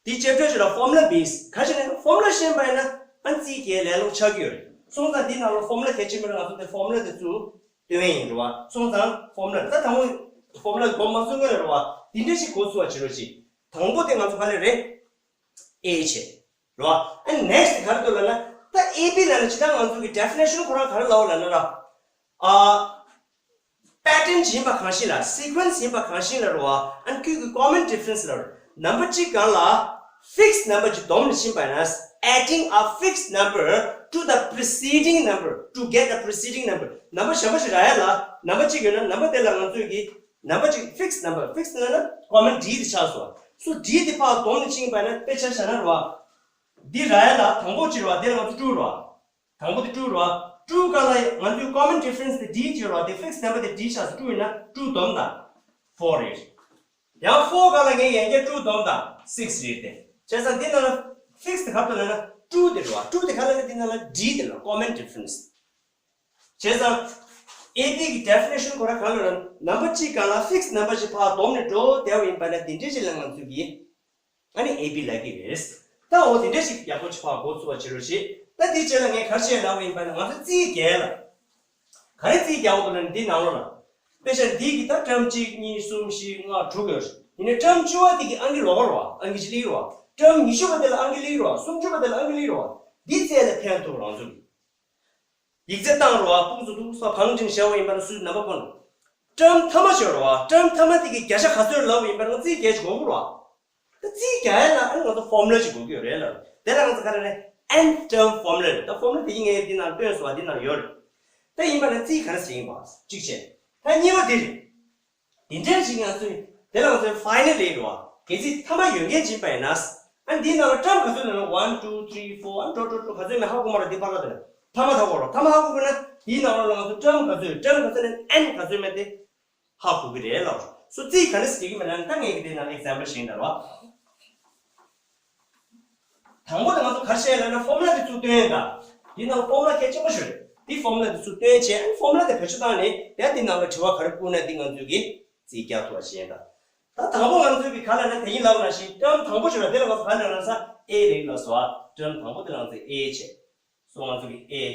འདི་ཅེབ་ཊར་ཞིག་ལ་ཕོར་མུ་ལ་བེ་སི། ག་རེ་ཟེར་ན་ཕོར་མུ་ལ་ཤེས་པ་ཡིན་ན་ཨ་རྩིས་རྒྱག་ལས་སླ་པོ་ཆགས་ཀྱི་ཡོད་རེད། སོང་ཙང་འདི་ནང་ལོགས་ཕོར་མུ་ལ་གལ་ཆེན་པོ་རེད། ང་ཚོ་འདི་ཕོར་མུ་ལ་དེ་ཚོ་སྟོན་ཡིན་རེད་བ། སོང་ཙང་ཕོར་མུ་ལ་ད་དང་པོ་ཕོར་མུ་ལ་མགོ་མ་ཚོས་ཀྱི་རེད་བ། འདི་འདྲ་ཞིག་མགོ་ཚོས་པ་བྱེད་རོགས་བྱེད། དང་པོ་དེ་ང་ཚོ་ག་རེ་རེད། ཨེ་བྱས། རེད་བ། ཨ་ནེག་སི་ཊི་ག་རེ་འདུག་ལབ་ན། ད་ཨེ་བི་ལབ་ན་ཇི་ལྟར་ང་ཚོ་གི་ཌེ་ཕི་ནེ་ཤན་ཁོ་རང་ག་རེ་ལབ་པ་ལབ་ན་ར། ཨ། པེ་ཊརན་ཡིན་པ་གང་ཞིག་ལ། སི་ཀུ་ཨེན་སི་ཡིན་པ་གང་ཞིག་ལ་རེད་བ། ཨ་ནི་ཁོའི་གི་ཀོ་མན་ཌི་ཕ་རེན་སི་ལ་རེད། ནམ་བར་གཅིག་སྒང་ལ་ཕིག་སི་ནམ་བར་ཅིག་བསྡོམས་ནས་ཕྱིན་པ་ཡིན་ན། adding a fixed number to the preceding number to get a preceding number. ནམ་བར་གཞན་པ་ཞིག་རག་ཡ་ལ། ནམ་བར་གཅིག་ཡོད་ན་ནམ་བར་དེ་ལ་ང་ཚོས་ཀྱི་ནམ་བར་གཅིག་ཕིག་སི་ནམ་བར། ཕིག་སི་ནམ་བར་ན་ཀོ་མན་ཌི་དེ་ཆགས་སོང་། སོ་ཌི་དེ་ཕར་བསྡོམས་ནས་ཕྱིན་པ་ཡིན་ན། དཔེ་ཆ་བཞག་ན་རེད་བ། འདི་རག་ཡ་ལ་དང་པོ་གཅིག་རེད་བ། དེ་ལ་ང་ཚོ་ཊུ་རེད་བ། དང་པོ་དེ་ཊུ་རེད་བ། ཊུ་སྒང་ལ་ང་ཚོའི་ཀོ་མན་ཌི་ཕ་རེན་སི་དེ་ཌི་ཡོད་རེད་བ། དེ་ཕིག་སི་ནམ་བར་དེ་ཌི་ཆགས་སོང་། ཊུ་ཡིན་ན་ཊུ་བསྡོམས་དང་ཕོར་རེད། ཡང་ཕོར་སྒང་ལ་ངས་ཡན་ཆད་ཊུ་བསྡོམས་དང་སིག་སི་རེད་དེ། བྱས་ཙང་འདི་ནང་ལ་ཕིག་སི་དེ་ག་རེ་འདུག་ལབ་ན་ཊུ་དེ་རེད་བ། ཊུ་དེ་ག་རེ་ལབ་ན་འདི་ནང་ལ་ཌི་དེ་ལ་ཀོ་མན་ཌི་ཕ་རེན་སི། བྱས་ཙང་ཨེ་བི་གི་ཌེ་ཕི་ནེ་ཤན་ཁོ་རང་ག་རེ་ལབ་ན། ནམ་བར་གཅིག་སྒང་ལ་ཕིག་སི་ནམ་བར་ཞིག་ཕར་བསྡོམས་ནས་འགྲོ་བསྡད་པ་ཡིན་པ་ན་འདི་འདྲ་ཞིག་ལ་ང་ཚོ་གིས་ཨ་ནི་ཨེ་བི་ལབ་ཀྱི་རེད། ད་འོ་དེ་འདྲ་ཞིག་ཡག་པོ་ཅིག་ཕར་མགོ་ཚོས་པ་བྱེད་རོགས་བྱེད། ད་དེའི་རྗེས་ལ་ངས་ག་རེ་བྱས་ལབ་པ་ཡིན་པ་ན། ང་ཚོ་རྩིས་རྒྱག་ལ་ག་རེ་རྩིས་རྒྱག་དགོས་ལབ་ན་འདི་ནང་ལོགས་ལ། དཔེ་ཆ་འདི་གི་ད་ཊརམ་གཅིག་གཉིས་གསུམ་བཞི་ལྔ་དྲུག་ཡོད་རེད། ཡིན་ནའི་ཊརམ་བཅུ་པ་དེ་གི་ཨང་ཀི་ལོགས་ཀ་རེད་བ། ཨང་ཀི་གཅིག་སླེབས་རེད་བ། ཊརམ་ཉི་ཤུ་པ་དེ་ལ་ཨང་ཀི་སླེབས་རེད་བ། སུམ་ཅུ་པ་དེ་ལ་ཨང་ཀི་སླེབས་རེད་བ། འདི་རྩིས་ལ་ཕན་ཐོགས་རང་ཚོ་གི། ཡིག་ཚད་བཏང་རོགས། ཕུང་ཚོགས་འདུག་ས་བང་ཅིང་བྱ་བ་ཡིན་པ་ན་སུས་ནམ་བར་ཁོ་ན། ཊརམ་མཐའ་མ་ཤོར་རོགས། ཊརམ་མཐའ་མ་དེ་གི་བརྒྱ་ཆ་ག་ཚོད་ལབ་པ་ཡིན་པ་ན་རྩིས་རྒྱག་ཅིག་དགོས་ཀྱི་རེད་བ། ད་རྩིས་རྒྱག་ཡ་ལ་ཨ་ནི་ང་ཚོ་ཕོར་མུ་ལ་ཅིག་དགོས་ཀྱི་ཡོད་རེད་ལ། དེ་ལ་ང་ཚོ་ག་རེ་རེད། ཨེན་ཊརམ་ཕོར་མུ་ལ་རེད། ད་ཕོར་མུ་ལ་དེ་ཡིན་ངས་འདི་ནང་སྟོན་སོང་བ། འདི་ནང་ཡོད་རེད། ད་ཡིན་པ་ན་རྩིས་ག་རེ་ཟེར་ཡིན་པ་གཅིག་བྱས། ད་གཉིས་པ་དེ་རེད། དེ་འདྲའི་ཞིག་ང་ཚོས་དེ་ལ་ང་ཚོས་ཕའི་ནལ་ལེ་རེད་བ། གལ་སྲིད་མཐའ་མ་ཡོད་མཁན་ཅིག་ཡིན་པ་ཡིན་ན། ཨ་འདིའི་ནང་ལ་ཊརམ་ག་ཚོད་ཡོད་ན། ཝན་ཊུ་ཐི་རི་ཕོར་ཨ་ཊོ་ཊལ་ཊུ་ག་ཚོད་མེད་ཧ་གོ་མ་རེད། འདི་ཕར་ལ་དེ་ལ་མཐའ་མ་ཧ་གོ་རོགས། མཐའ་མ་ཧ་གོ་དགོས་ན་དེའི་ནང་ལ་ང་ཚོ་ཊརམ་ག་ཚོད། ཊརམ་ག་ཚོད་ནས་ཨེན་ག་ཚོད་མེད་དེ་ཧ་གོ་གི་རེད་ལབ། སོ་རྩིས་ག་རེ་ཟེར་གྱི་མེད་ན། ད་ངས་ཀྱི་དེ་ནང་ཨེག་ཛམ་པལ་ཞིག་ཡིན་ད་རོགས། དང་པོ་དེ་ང་ཚོ་ག་རེ་བྱས་ལབ་ན་ཕོར་མུ་ལ་དེ་ཚུར་སྟོན་ཡིན་ད། འདི་ནང་ཕོར་མུ་ལ་གལ་ཆེན་པོ་ཞིག་རེད། འདི་ཕོར་མུ་ལ་དེ་ཚུར་སྟོན་བྱས། ཨ་ནི་ཕོར་མུ་ལ་དེ་བེད་སྤྱོད་བཏང་ནས་དེ་འདི་ནང་ལ་དྲི་བ་ག་རེ་བསྐུར་ན་འདི་ང་ཚོས་ཀྱིས་རྩིས་རྒྱག་ཐུབ་པ་བྱས་ཡིན་ད། ད་དང་པོ་ང་ཚོས་ཀྱིས་ག་ལབ་ན་དེ་ཡིན་ལབ་ན་ཞིག་ཊརམ་དང་པོ་ཞིག་རེད། དེ་ལ་ང་ཚོ་ག་ལབ་ན་ས་ཨེ་རེད་ལབ་སོང་བ། ཊརམ་དང་པོ་དེ་ལ་ང་ཚོས་ཨེ་བྱས། སོ་ང་ཚོ་གི་ཨེ།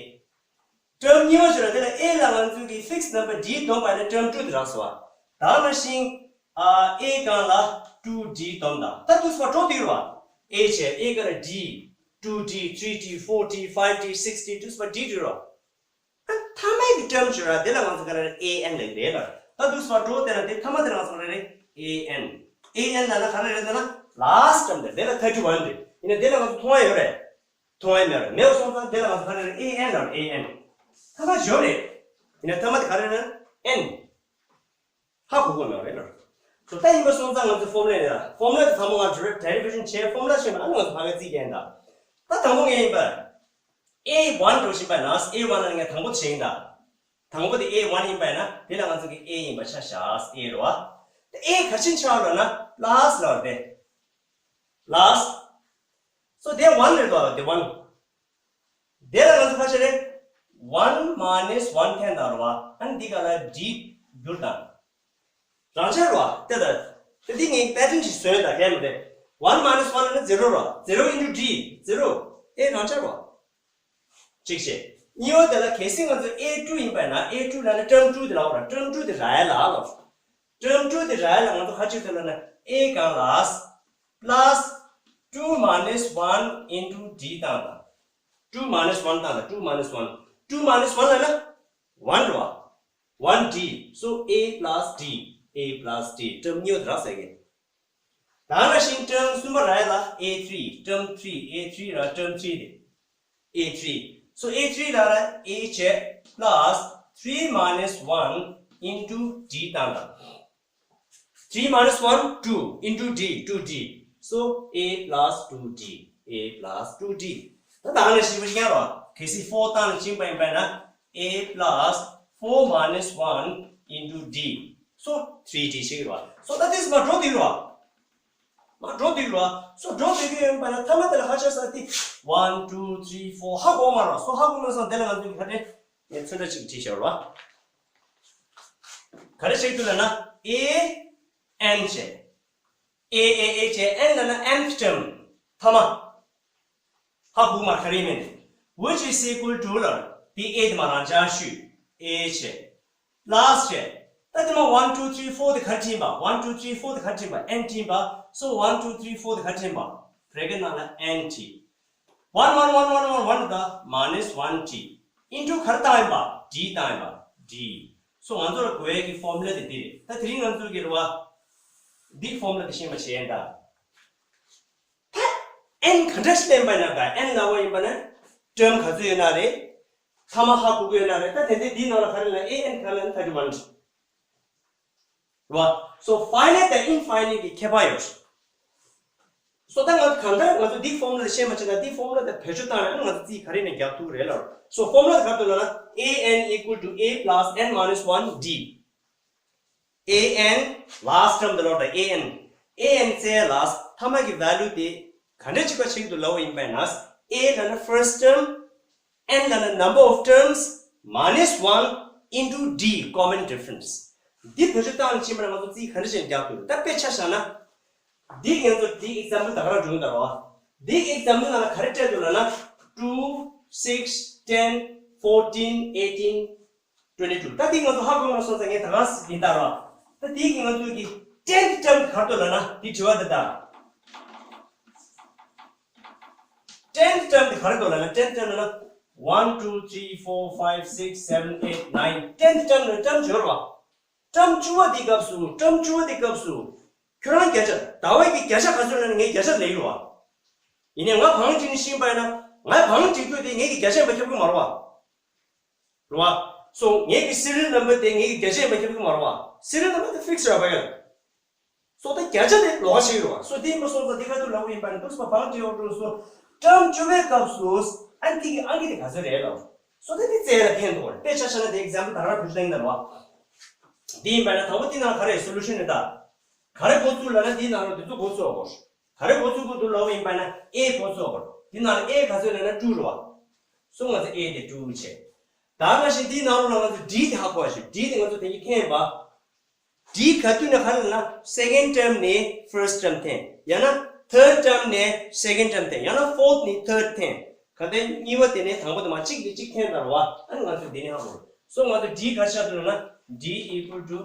ཊརམ་གཉིས་པ་ཞིག་ལ་དེ་ལ་ཨེ་ལ་ང་ཚོ་གི་ཕིག་སི་ནམ་བར་ཌི་བསྡོམས་པ་ནི་ཊརམ་ཊུ་དེ་རག་སོང་བ། ད་ནང་བཞིན་ཨ་ཨེ་སྒང་ལ་ཊུ་ཌི་བསྡོམས་དང་། ད་དུས་པ་འགྲོ་དུས་རེད་བ། ཨེ་བྱས། ཨེ་སྒང་ལ་ཌི། ཊུ་ཌི། ཐི་རི་ཌི། ཕོར་ཌི། ཕའིབ་ཌི། སིགས་ཌི། དུས་པ་ཌི་དུས་རེད་བ། ཨ་མཐའ་མའི་གི་ཊརམ་ཞིག་རེད། དེ་ལ་ང་ཚོ་ག་རེ་རེད། ཨེ་ཨེན་ལབ་ཀྱི་རེད་ལ། ད་དུས་པ་འགྲོ་དེ་ལ་དེ་མཐའ་མ་དེ་ལ་ང་ཚོ་ག་རེ་རེད། ཨེ་ཨེན། ཨེ་ཨེན་ལབ་ན་ག་རེ་རེད་ཟེར་ན་ལཱ་སི་ཊི་ཊརམ་དེ། དེ་ལ་ཐར་ཊི་ཝན་རེད། ཡིན་ན་དེ་ལ་ང་ཚོ་མཐོང་ཡ་ཡོད་རེད། མཐོང་ཡ་མེད་རེད། མེད་པ་སོང་ཙང་དེ་ལ་ང་ཚོ་ག་རེ་རེད། ཨེ་ཨེན་ལབ་རེད། ཨེ་ཨེན། ཐ་མ་བརྗོད་རེད། ཡིན་ན་ཐ་མ་དེ་ག་རེ་རེད། ཨེན། ཧ་གོ་གི་མེད་རེད་ལ། སོ་ད་ཡིན་པ་སོང་ཙང་ང་ཚོ་ཕོར་མུ་ལ་ཡིན་ལ། ཕོར་མུ་ལ་དེ་ཚང་མ་ང་ཚོ་ཌེ་རི་ཝེ་ཤན་བྱས། ཕོར་མུ་ལ་ཤེས་པ་ཨ་ནི་ང་ཚོ་ཕ་གི་རྩིས་རྒྱག་ཡིན་ད། ད་དང་པོ་ངས་ཡིན་པ། ཨེ་ཝན་འགྲོ་བཞིན་པ་ན། ཨེ་ཝན་ལ་ངས་དང་པོ་བྱས་ཡིན་ད། དང་པོ་དེ་ཨེ་ཝན་ཡིན་པ་ཡིན་ན་དེ་ལ་ང་ཚོ་གི་ཨེ་ཡིན་པ་ཆ་བཞག་ཨེ་རེད་བ། ད་ཨེ་ག་ཆེན་ཆགས་ལ་ན་ལཱ་སི་ཊི་ལབ་རེད། ལཱ་སི་ཊི། སོ་དེ་ཝན་རེད་དོ། དེ་ཝན། དེ་ལ་ང་ཚོ་ཁ་ཤས་རེད། ཝན་མའི་ནས་ཝན་འཐེན་དང་རེད་བ། ཨ་ནི་འདི་ག་ལ་ཌི་བསྒྱུར་དང་། རང་འཇགས་རེད་བ། དེ་ལ་དེ་འདི་ངས་པེ་ཊརན་ཞིག་བཟོས་ད་གས་མ་རེད། ཝན་མའི་ནས་ཝན་ལབ་ན་ཛི་རོ་རེད་བ། ཛི་རོ་ཨིན་ཊུ་ཌི། ཛི་རོ། ཨེ་རང་འཇགས་རེད་བ། གཅིག་བྱས། གཉིས་པ་དེ་ལ་གལ་སྲིད་ང་ཚོ་ཨེ་ཊུ་ཡིན་པ་ཡིན་ན། ཨེ་ཊུ་ལབ་ན་ཊརམ་ཊུ་དེ་ལབ་ར། ཊརམ་ཊུ་དེ་རག་ཡ་ལ་ལབ། ཊརམ་ཊུ་དེ་རག་ཡ་ལ་ང་ཚོ་ཁ་ཅིག་དེ་ལ་ན་ཨེ་སྒང་ལ་པ་ལ་སི་ཊུ་མའི་ནས་ཝན་ཨིན་ཊུ་ཌི་བཏང་དང་། ཊུ་མའི་ནས་ཝན་བཏང་དང་། ཊུ་མའི་ནས་ཝན། ཊུ་མའི་ནས་ཝན་ལབ་ན་ཝན་རེད་བ། ཝན་ཌི། སོ་ཨེ་པ་ལ་སི་ཌི། ཨེ་པ་ལ་སི་ཌི། ཊརམ་གཉིས་པ་དེ་རག་ཟེར་གི། ད་ནང་བཞིན་ཊརམ་གསུམ་པ་རག་ཡ་ལ་ཨེ་ཐི་རི། ཊརམ་ཐི་རི། ཨེ་ཐི་རི་ར་ཊརམ་ཐི་རི་དེ། ཨེ་ཐི་རི། སོ་ཨེ་ཐི་རི་ལ་ར་ཨེ་བྱས་པ་ལ་སི་ཐི་རི་མའི་ནས་ཝན་ཨིན་ཊུ་ཌི་བཏང་དང་། ཐི་རི་མའི་ནས་ཝན་ཊུ། ཨིན་ཊུ་ཌི། ཊུ་ཌི། སོ་ཨེ་པ་ལ་སི་ཊུ་ཌི། ཨེ་པ་ལ་སི་ཊུ་ཌི། ད་ད་ནང་བཞིན་པ་ཞིག་ཡང་རོ། གལ་སྲིད་ཕོར་བཏང་ནས་ཕྱིན་པ་ཡིན་པ་ན་ཨེ་པ་ལ་སི་ཕོར་མའི་ནས་ཝན་ཨིན་ཊུ་ཌི། སོ་ཐི་རི་ཌི་ཞིག་རོ། སོ་ད་དེ་མར་འགྲོ་དུས་རོ། མར་འགྲོ་དུས་རོ། སོ་འགྲོ་དུས་ཀྱི་ཡིན་པ་ན་ཐ་མ་དེ་ལ་ཧ་ཆ་ས་དེ་ཝན་ཊུ་ཐི་རི་ཕོར་ཧ་གོ་མ་རོ། སོ་ཧ་གོ་མ་སོང་དེ་ལ་ང་ཚོ་གི་ཧ་ཏེ་ ངས་ཚོན་ཁྲ་ཅིག་བྲིས་བཞག་རོགས། ག་རེ་བྱེད་ཀྱི་འདུག་ལབ་ན། a n བྱས། a a a བྱས། n ལབ་ན་nth term། ཐ་མ། ཧ་གོ་མ་ག་རེ་མིན། which is equal to ལ། དེ་a དེ་མ་རང་ཅག་ཞུས། a བྱས། plus བྱས། ད་དེ་མ་one two three four དེ་ག་རེ་བྲིས་པ། one two three four དེ་ག་རེ་བྲིས་པ། n བྲིས་པ། so one two three four དེ་ག་རེ་བྲིས་པ། bracket ནང་ལ n t། one one one one one one ད་minus one t into ག་རེ་བཏང་ཡིན་པ། d བཏང་ཡིན་པ། d། so ང་ཚོ་ལ་དགོས་ཡས་ཀྱི་formula དེ་འདི་རེད། ད་དེ་རིང་ང་ཚོ་གི་རེད་བ། འདི་formula དེ་ཤེས་པ་བྱས་ཡིན་ད། ད་n ག་འདྲ་ཞིག་ལེན་པ་ཡིན་ན། ད་n ལ་བ་ཡིན་པ་ན་term ག་ཚོད་ཡོད་ན་རེད། ཐ་མ་ཧ་གོ་གི་ཡོད་ན་རེད། ད་དེ་འདྲའི་འདིའི་ནང་ལ་ག་རེ་ལ། a n ག་ལ་ན་thirty one རེད་བ། so finite དང་infinite གི་ཁྱད་པར་ཡོད། so ད་ང་ཚོ་གང་ལྟར་ང་ཚོ་འདི་formula ཤེས་མ་བྱས་ན། འདི་formula དེ་བེད་སྤྱོད་བཏང་ཡང་ང་ཚོ་རྩིས་ག་རེ་ནས་རྒྱག་ཐུབ་རེད་ལ། so formula ག་ཚོད་ལ་ན། a n equal to a plus n minus one d། a n last term དེ་ལོག་ད། a n a n བཙལ་ལ། ཐ་མ་གི་value དེ་ག་འདྲ་ཅིག་པ་ཞིག་ཏུ་ལབ་པ་ཡིན་པ་ན། a ལ་ན་first term, n ལ་ན་number of terms minus one into d common difference། འདི་བེད་སྤྱོད་བཏང་ཕྱིན་པ་ན་ང་ཚོ་རྩིས་ག་འདྲ་ཅིག་རྒྱག་ཐུབ་རེད། ད་དཔེ་ཆ་བཞག་ན། འདི་ང་ཚོ་འདི་example ད་ག་རང་འགྲོ་གི་འདུག་རོ། འདི་example ནང་ལ་ག་རེ་སྤྲད་འདུག་ལབ་ན། two, six, ten, fourteen, eighteen, twenty two ད་འདི་ང་ཚོ་ཧ་གོ་མ་སོང་ཙང་ངས་ད་ག་ཡིན་ད་རོ། ད་འདི་གི་ང་ཚོ་གི་tenth term ག་རེ་འདུག་ལབ་ན། འདི་དྲི་བ་འདི་ད། tenth term དེ་ག་རེ་འདུག་ལབ་ན། tenth term ལབ་ན་one, two, three, four, five, six, seven, eight, nine tenth term ནི་term བཅུ་རེད་བ། term བཅུ་པ་དེའི་སྐབས་སུ། term བཅུ་པ་དེའི་སྐབས་སུ་ཁྱོད་རང་བརྒྱ་ཆ། ཟླ་བ་གི་བརྒྱ་ཆ་ག་ཚོད་ལབ་ན་ངས་བརྒྱ་ཆ་ལབ་ཡོད་བ། ཡིན་ནའི་ང་བང་བསྒྲིགས་ནས་ཤེས་པ་ཡིན་ན། ང་བང་བསྒྲིགས་དུས་དེ་ངས་ཀྱི་བརྒྱ་ཆ་ཡིན་པ་ཁྱབ་ཀྱི་མ་རེད་བ། རེད་བ། so ངེད་ཀྱི་serial number དེ་ངེད་ཀྱི་བརྒྱ་ཆ་ཡིན་པ་ཁྱབ་ཀྱི་མ་རེད་བ། serial number དེ་fix རེད་བ་ཡ། so ད་བརྒྱ་ཆ་དེ་ལོགས་ཤིག་རེད་བ། so དེ་ཡིན་པ་སོང་ཙང་དེ་ག་དུས་ལབ་པ་ཡིན་པ་ནི། འདུག་སེ་བང་བསྒྲིགས་ཡོང་དུས་སུ། term བཅུ་པའི་སྐབས་སུ་ཨ་ནི་དེ་གི་ཨང་ཀི་དེ་ག་ཚོད་རེད་ལབ། so དེ་དེ་བཙལ་ལ་ཕན་ཐོགས་རེད། དཔེ་ཆ་བཞག་ན་དེ་example ད་ག་རང་བུ་ཤ་ཡིན་ད་རེད་བ། དེ་ཡིན་པ་ན་དང་པོ་དེ་ནང་ག་རེ་solution རེད་ད། ག་རེ་འགོ་ཚུགས་ལབ་ན་དེའི་ནང་ལ་དེ་ཚོ་འགོ་ཚུགས་དགོས། ག་རེ་འགོ་ཚུགས་དགོས་འདུག་ལབ་པ་ཡིན་པ་ན་a འགོ་ཚུགས་དགོས། དེ་ནང་ལ་a ག་ཚོད་ལབ་ན་two རེད་བ། so ང་ཚོ་a དེ་two བྱས། ད་ནང་བཞིན་དེའི་ནང་ལོགས་ལ་ང་ཚོ་d དེ་ཧ་གོ་བ་ཞིག d དེ་ང་ཚོ་དེ་གཉིས་འཐེན་པ། d ག་དུས་ནས་ག་རེ་ལབ་ན་second term ནས་first term འཐེན། ཡང་ན་third term ནས་second term འཐེན། ཡང་ན་fourth ནས་third འཐེན། ག་དེ་གཉིས་པ་དེ་ནས་དང་པོ་དེ་མ་གཅིག་ནས་གཅིག་འཐེན་ད་རེད་བ། ཨ་ནི་ང་ཚོ་དེ་ནས་ཧ་གོ། so ང་ཚོ་d ག་ཆགས་འདུག་ལབ་ན་d equal to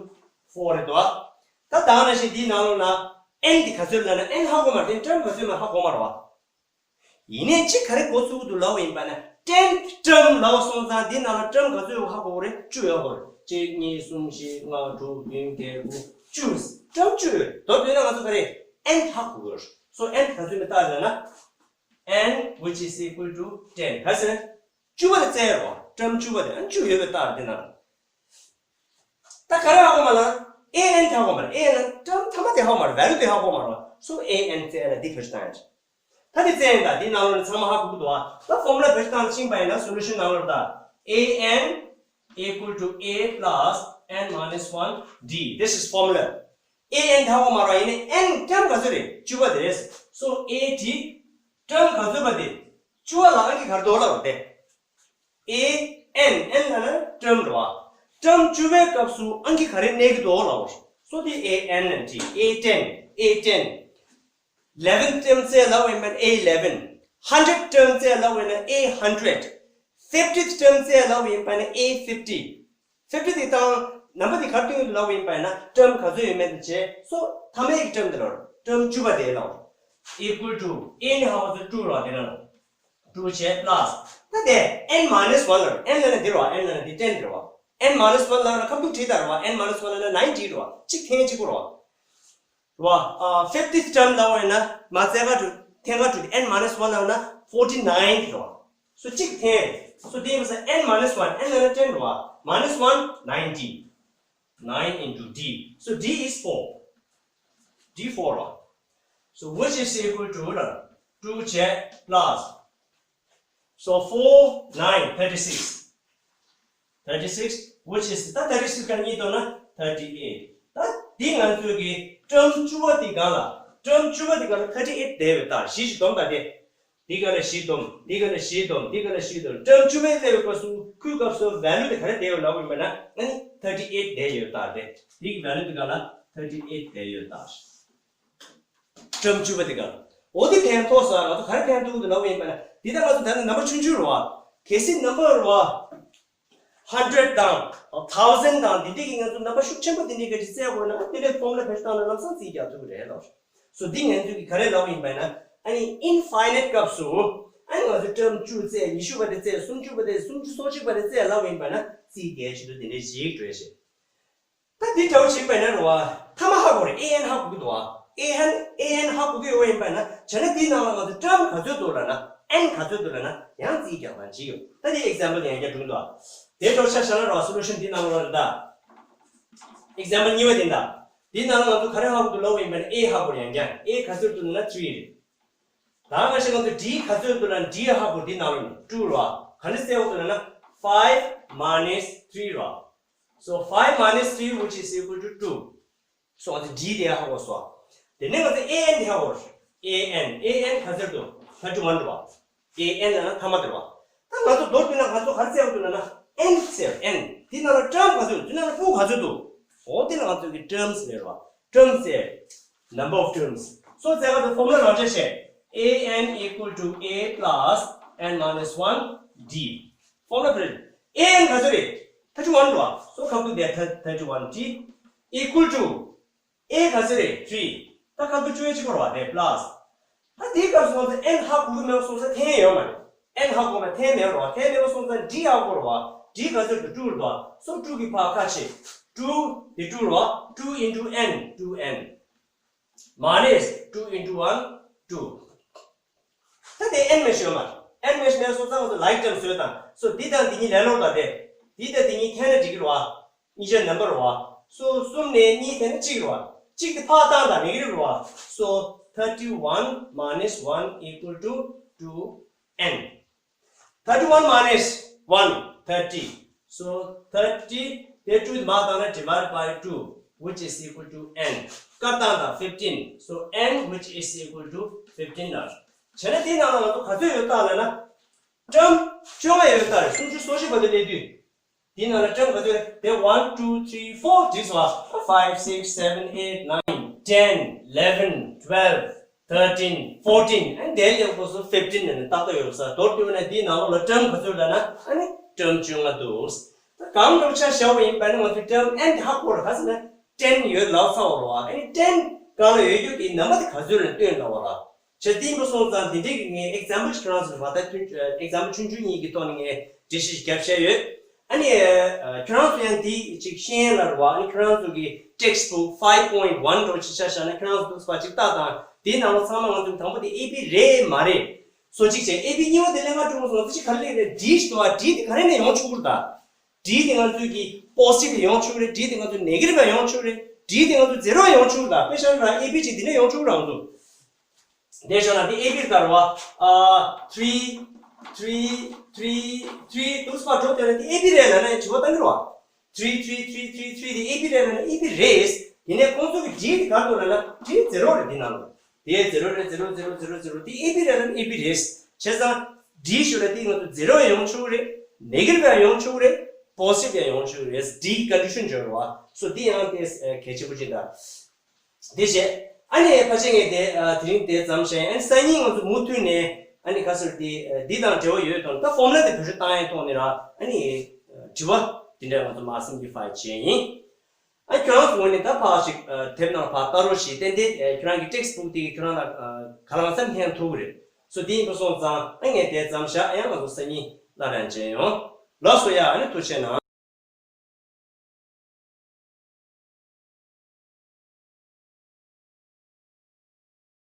four རེད་དོ། ད་ད་ནང་བཞིན་འདིའི་ནང་ལོགས་ན་n འདི་ག་ཚོད་ལབ་ན་n ཧ་གོ་མ་རེད། term ག་ཚོད་ན་ཧ་གོ་མ་རེད་བ། ཡིན་ནའི་གཅིག་ག་རེ་འགོ་ཚུགས་ཀྱི་འདུག་ལབ་པ་ཡིན་པ་ན། tenth term ལབ་སོང་ཙང་འདི་ནང་ལ་term ག་ཚོད་ཡོད་ཧ་གོ་གི་རེད། བཅུ་ཡོད་ཧ་གོ་གི་རེད། གཅིག་གཉིས་གསུམ་བཞི་ལྔ་དྲུག་བདུན་བརྒྱད་དགུ་བཅུ། term བཅུ་ཡོད་དོ། དེ་ན་ང་ཚོ་ག་རེ་n ཧ་གོ་གི་རེད། so n ག་ཚོད་ན་ལྟ་ཡོད་ན། n which is equal to ten ག་ཟེར། བཅུ་པ་དེ་བཙལ་རོགས། term བཅུ་པ་དེ་ཨ་བཅུ་ཡོད་པའི་རྟགས་དེ་ན། ད་ག་རེ་ཧ་གོ་མ་ལ། a n དེ་ཧ་གོ་མ་རེད། a n term ཐ་མ་དེ་ཧ་གོ་མ་རེད། value དེ་ཧ་གོ་མ་རེད། so a n བཙལ་ལ་འདི་བེད་སྤྱོད་བཏང་ཡ་རེད། ད་དེ་བཙལ་ཡིན་ད། འདི་ནང་ལོགས་ནས་ཚང་མ་ཧ་གོ་གི་འདུག་ཨ། ད་formula བེད་སྤྱོད་བཏང་ཕྱིན་པ་ཡིན་ན་solution ནང་ལོགས་ད། a n equal to a plus n minus one d this is formula a n དེ་ཧ་གོ་མ་རེད། ཡིན་ནའི་n term ག་ཚོད་རེད། བཅུ་པ་དེ་རེད། so a d term ག་ཚོད་པ་དེ། བཅུ་པ་ལ་ཨང་ཀི་ག་རེ་འདུག་ལབ་པ་དེ། a n n ལབ་ན་term རེད་བ། term བཅུ་པའི་སྐབས་སུ་ཨང་ཀི་ག་རེ་གནས་ཀྱི་འདུག་ལབ་པ། so དེ་a n and t a ten a ten eleven term བཙལ་ལབ་པ་ཡིན་པ་ན་a eleven hundred term བཙལ་ལབ་པ་ཡིན་ན་a hundred fiftieth term བཙལ་ལབ་པ་ཡིན་པ་ན་a fifty fifty དེ་དང་ནམ་པ་དེ་ག་རེ་སྟོན་གྱི་འདུག་ལབ་པ་ཡིན་པ་ན་term ག་ཚོད་ཡོད་མེད་དེ་བྱས། so ཐ་མའི་གི་term དེ་ལབ། term བཅུ་པ་དེ་ལབ། equal to a ནི་ཧ་གོ་ཚོད་two རེད་བ། དེ་ན་two བྱས་plus ད་དེ་n minus one ལབ། n ལབ་ན་འདི་རེད་བ། n ལབ་ན་འདི་ten རེད་བ། n minus one ལབ་ན་ཁ་ཐུག་བྲིས་ད་རེད་བ། n minus one ལབ་ན nine t རེད་བ། གཅིག་འཐེན་གཅིག་པོ་རེད་བ། རེད་བ། ཨ། fiftieth term ལབ་པ་ཡིན་ན་མ་བཙལ་ག་འགྲོ། འཐེན་ག་འགྲོ་དེ་n minus one ལབ་ན་forty nine རེད་བ། so གཅིག་འཐེན། so དེ་ཡིན་ཙང་n minus one n ལབ་ན་ten རེད་བ། minus one ninety nine into d so d is four d four རེད་བ། so which is equal to ལབ་two བྱས་plus so four nine thirty six thirty six which is ད་thirty six ག་གཉིས་བཏོན་ན་thirty eight ད་འདི་ང་ཚོའི་གི་term བཅུ་པ་འདི་སྒང་ལ་term བཅུ་པ་འདི་སྒང་ལ་thirty eight བསྡད་པའི་རྟགས་བཞི་ཞིག་བསྡོམས་ད་དེ། འདི་ག་ལ་བཞི་བསྡོམས། འདི་ག་ལ་བཞི་བསྡོམས། འདི་ག་ལ་བཞི་བསྡོམས། term བཅུ་པའི་སླེབས་པའི་སྐབས་སུ་ཁོའི་སྐབས་སུ་value དེ་ག་རེ་བསྡད་ཡོད་ལབ་ཡིན་པ་ན། ཨ་ནི་thirty eight བསྡད་ཡོད་ད་རེད། འདི་གི་value དེ་ག་ལ་thirty eight བསྡད་ཡོད་ད། term བཅུ་པ་དེ་ག་ལ། འོ་དེ་ཕན་ཐོགས་ས་ང་ཚོ་ག་རེ་ཕན་ཐོགས་འདུག་ལབ་ཡིན་པ་ན། འདི་ད་ང་ཚོ་ད་ནི་number ཆུང་ཆུང་རེད་བ། གལ་སྲིད་number རེད་བ། hundred དང་thousand དང་འདི་འདྲའི་གི་ང་ཚོ་རྣམ་པ་ཤུགས་ཆེན་པོ་འདི་འདྲའི་གི་རྩལ་དགོས་ན། འདི་འདྲའི་formula བེད་སྤྱོད་བཏང་ན་ལམ་སང་རྩིས་རྒྱག་ཐུབ་ཀྱི་རེད་ལབ། སོ་འདི་ང་ཚོས་གི་ག་རེ་ལབ་ཡིན་པ་ན། ཨ་ནི་infinite སྐབས་སུ་ཨ་ནི་ང་ཚོ་term བཅུ་རྩལ། ཉི་ཤུ་པ་དེ་རྩལ། སུམ་ཅུ་པ་དེ། སུམ་ཅུ་སོ་གཅིག་པ་དེ་རྩལ་ལབ་ཡིན་པ་ན། རྩིས་རྒྱག་ཆེད་དུ་འདི་འདྲའི་ཞིག་འགྲོ་ཡ་ཞིག་ད་འདི་འདྲ་བོ་ཞིག་ཡིན་པ་ན་རེད་བ། མཐའ་མ་ཧ་གོ་རེད། a n ཧ་གོ་གི་འདུག་བ། a n a n ཧ་གོ་གི་ཡོད་པ་ཡིན་པ་ན། བྱས་ན་འདིའི་ནང་ལ་ང་ཚོ་term ག་ཚོད་འདུག་ལབ་ན། n ག་ཚོད་འདུག་ལབ་ན་ཡང་རྩིས་རྒྱག་སྟངས་ཅིག་ཡོད། ད་འདི་example ཡང་བསྐྱར་བསྒྲུབ་འདུག་བ། དེ་འདྲ་བོ་ཆ་བཞག་ན་རེད་བ། solution འདི་ནང་ལ་རེད་ད། example གཉིས་པ་འདི་ད། འདིའི་ནང་ལ་ང་ཚོ་ག་རེ་ཧ་གོ་འདུག་ལབ་པ་ཡིན་པ་ན། a ཧ་གོ་རེད། ཡང་བསྐྱར་a ག་ཚོད་འདུག་ལབ་ན་three རེད། ད་ང་ཞིག་ང་ཚོ་d ག་ཚོད་འདུག་ལབ་ན། d ཧ་གོ། འདི་ནང་ལ་two རེད་བ། ག་འདྲ་རྩལ་འདུག་ལབ་ན་five minus three རེད་བ། So five minus three, which is equal to two. So ང་ཚོ་d དེ་ཧ་གོ་སོང་། དེ་ནས་ང་ཚོ a n དེ་ཧ་གོ། a n a n ག་ཚོད་འདུག thirty one འདུག་བ། a n ལབ་ན་མཐའ་མ་དེ་རེད་བ། ད་ང་ཚོ་མདོར་བསྡུས་ན་ང་ཚོ་ག་རེ་རྩལ་འདུག་ལབ་ན། n རྩལ། n འདི་ནང་ལ་term ག་ཚོད་འདུག་འདི་ནང་ལ་ཕུང་ག་ཚོད་འདུག་འོ་དེ་ལ་ང་ཚོ་གི་terms ལབ་རེད་བ། term རྩལ། number of terms. So རྩལ་ག་ཚོད། formula རང་བྱས་བྱས། a n equal to a plus n minus one d. formula ཕུལ། a n ག་ཚོད་རེད། thirty one རེད་བ། So ཁ་ཐུག་དེ་thirty one t equal to a ག་ཚོད་རེད། three. ད་ཁ་ཐུག་བཅུ་ཡས་གཅིག་པ་རེད་བ། དེ་plus. ད་དེའི་སྐབས་སུ་ང་ཚོ་n ཧ་གོ་གི་མེད་པ་སོང་ཙང་འཐེན་ཡས་ཡོད་མ་རེད། n ཧ་གོ་མེད། འཐེན་མེད་རེད་བ། འཐེན་མེད་པ་སོང་ཙང་d ཧ་གོ་རེད་བ། d ག་ཚོད་འདུག two རེད་བ། So two གི་ཕར་ཁ་ཕྱེ། two དེ་two རེད་བ། two into n, two n minus two into one, two. ད་དེ་n མེད་ཤོད་མ། n མེད་ཤོད་མེད་སོང་ཙང་ང་ཚོ་like term བཟོས་དང་། So འདི་དང་འདི་གཉིས་ལེན་རོགས་དང་། དེ་འདི་དང་འདི་གཉིས་འཐེན་ན་འགྲིག་གི་རེད་བ། གཉིས་ཆ་number རེད་བ། So གསུམ་ནས་གཉིས་འཐེན་ན་གཅིག་རེད་བ། གཅིག་དེ་ཕར་བཏང་དང་། negative རེད་བ། So thirty one minus one equal to two n. thirty one minus one, thirty. So thirty དེ་two མར་བཏང་ན་divide by two, which is equal to n. སྐར་བཏང་དང་། fifteen. So n, which is equal to fifteen ལ། བྱས་ན་དེའི་ནང་ལ་ང་ཚོ་ག་ཚོད་ཡོད་ད་ལབ་ན། term བཅོ་ལྔ་ཡོད་ད་རེད། སུམ་ཅུ་སོ་བཞི་བར་དུ་སླེབས་དུས། དེའི་ནང་ལ་term ག་ཚོད་རེད། དེ་one, two, three, four བསྒྲིགས་སོང་བ། five, six, seven, eight, nine, ten, eleven, twelve, thirteen, fourteen. ཨ་ནི་དེའི་ལེགས་པོ་སུ་fifteen ནས་ནི་ཏག་ཏག་ཡོད་ས། མདོར་བསྡུས་ན་དེའི་ནང་ལོགས་ལ་term ག་ཚོད་ལབ་ན། ཨ་ནི་term བཅོ་ལྔ་འདུག་ད་གང་འདྲ་ཆ་བཞག་པ་ཡིན་པ་ན་ང་ཚོས་term n དེ་ཧ་གོ་ར། ག་ཟེར་ན་ten ཡོད་ལབ་ཚར་བ་རེད་བ། ཨ་ནི་ten སྒང་ལ་ཡོད་རྒྱུ་དེའི་ནམ་བར་དེ་ག་ཚོད་ལ་སྟོན་ལབ་པ་ར། བྱས་ཙང་དེ་ཡིན་པ་སོང་ཙང་འདི་འདྲའི་གི་ངས་example ཁྱོད་རང་ཚོ་ལ་བར་ཐག་ཐུང་example ཆུང་ཆུང་གཉིས་ཀྱི་ཐོག་ནས་ངས་འགྲེལ་བཤད་ཞིག་བརྒྱབ་བཞག་ཡོད། ཨ་ནི་ཁྱོད་རང་ཚོ་ཡང་འདི་ཅིག་ཤེས་ཡོན་ལ་རེད་བ། ཨ་ནི་ཁྱོད་རང་ཚོ་གི་textbook five point one འདྲ་བོ་ཅིག་ཆ་བཞག་ན། ཁྱོད་རང་ཚོ་འདུག་སེ་ཕར་ཅིག་ལྟ་དང་། དེའི་ནང་ལ་ཚང་མ་ང་ཚོ་དང་པོ་དེ a b རེད་མ་རེད། སོ་གཅིག་བྱས། a b གཉིས་པ་དེ་ལས་ང་དྲུག་སོང་ཙང་ཅིག་ག་རེ་ལས་རེད། d ཞིག་འདུག་བ། d དེ་ག་རེ་ནས་ཡོང་ཆོག་གི་རེད་ད། d དེ་ང་ཚོའི་གི་positive ཡོང་ཆོག་རེད། d དེ་ང་ཚོ་negative ཡོང་ཆོག་རེད། d དེ་ང་ཚོ zero ཡོང་ཆོག་རེད། དཔེ་བཞག་ན་རང་a b ཅིག་འདི་ནས་ཡོང་ཆོག་རང་ཚོ། དེ་བཞག་ན་འདི་a b ལྟར་བ། ཨ། three three three three འདུག་སེ་ཕར་འགྲོ་དེ་ལ་འདི་a b རེད་ལབ་ན་དྲི་བ་བཏང་གི་རེད་བ། three three three three three དེ་a b རེད་ལབ་ན་a b རེད། དེ་ནས་ཁོང་ཚོ་གི་d དེ་ག་འདུག་ལབ་ན་d zero རེད། འདི་ནང་ལ་དེ་zero རེད། zero zero zero zero དེ་a b རེད་ལབ་ན a b རེད། བྱས་ཙང་d ཞུ་ལ་དེ་ང་ཚོ zero ཡང་ཡོང་ཆོག་གི་རེད། negative ཡང་ཡོང་ཆོག་གི་རེད། positive ཡང་ཡོང་ཆོག་གི་རེད། d condition འཇོག་རེད་བ། སོ་འདི་ཡང་དེ་གལ་ཆེན་པོ་ཅིག་ད། དེ་བྱས། ཨ་ནི་ཕལ་ཆེར་ངས་དེ་ཨ་དེ་རིང་དེ་ཙམ་བཤད། ཨ་ནི་སང་ཉིན་ང་ཚོ་མུ་མཐུད་ནས་ཨ་ནི་ཁ་སོར་དེ་ཨ་འདི་དང་འབྲེལ་བ་ཡོད་དང་། ད་formula དེ་བེད་སྤྱོད་བཏང་ཡས་ཐོག་ནས་ར། ཨ་ནི་དྲི་བ་དེ་འདྲ་ང་ཚོ་མར་simplify བྱས་ཡིན། ཨ་ཁྱོད་རང་ཚོ་ངོས་ནས་ད་ཕར་ཞིག་ཨ་དེབ་ནང་ཕར་ལྟ་རོགས་བྱེད། ཏན་ཏན་ཨ་ཁྱོད་རང་གི་textbook དེ་གིས་ཁྱོད་རང་ལ་ཨ་ག་ལ་གང་འཚམ་ཕན་ཐོགས་ཀྱི་རེད། སོ་དེ་ཡིན་པ་སོང་ཙང་ཨ་ངས་དེ་ཙམ་བཞག་ཨ་ཡང་ང་ཚོ་སང་ཉིན་སླར་ཡང་མཇལ་ཡོང་། ལགས་སོ། ཡ་ཨ་ནི་ཐུགས་རྗེ་གནང་།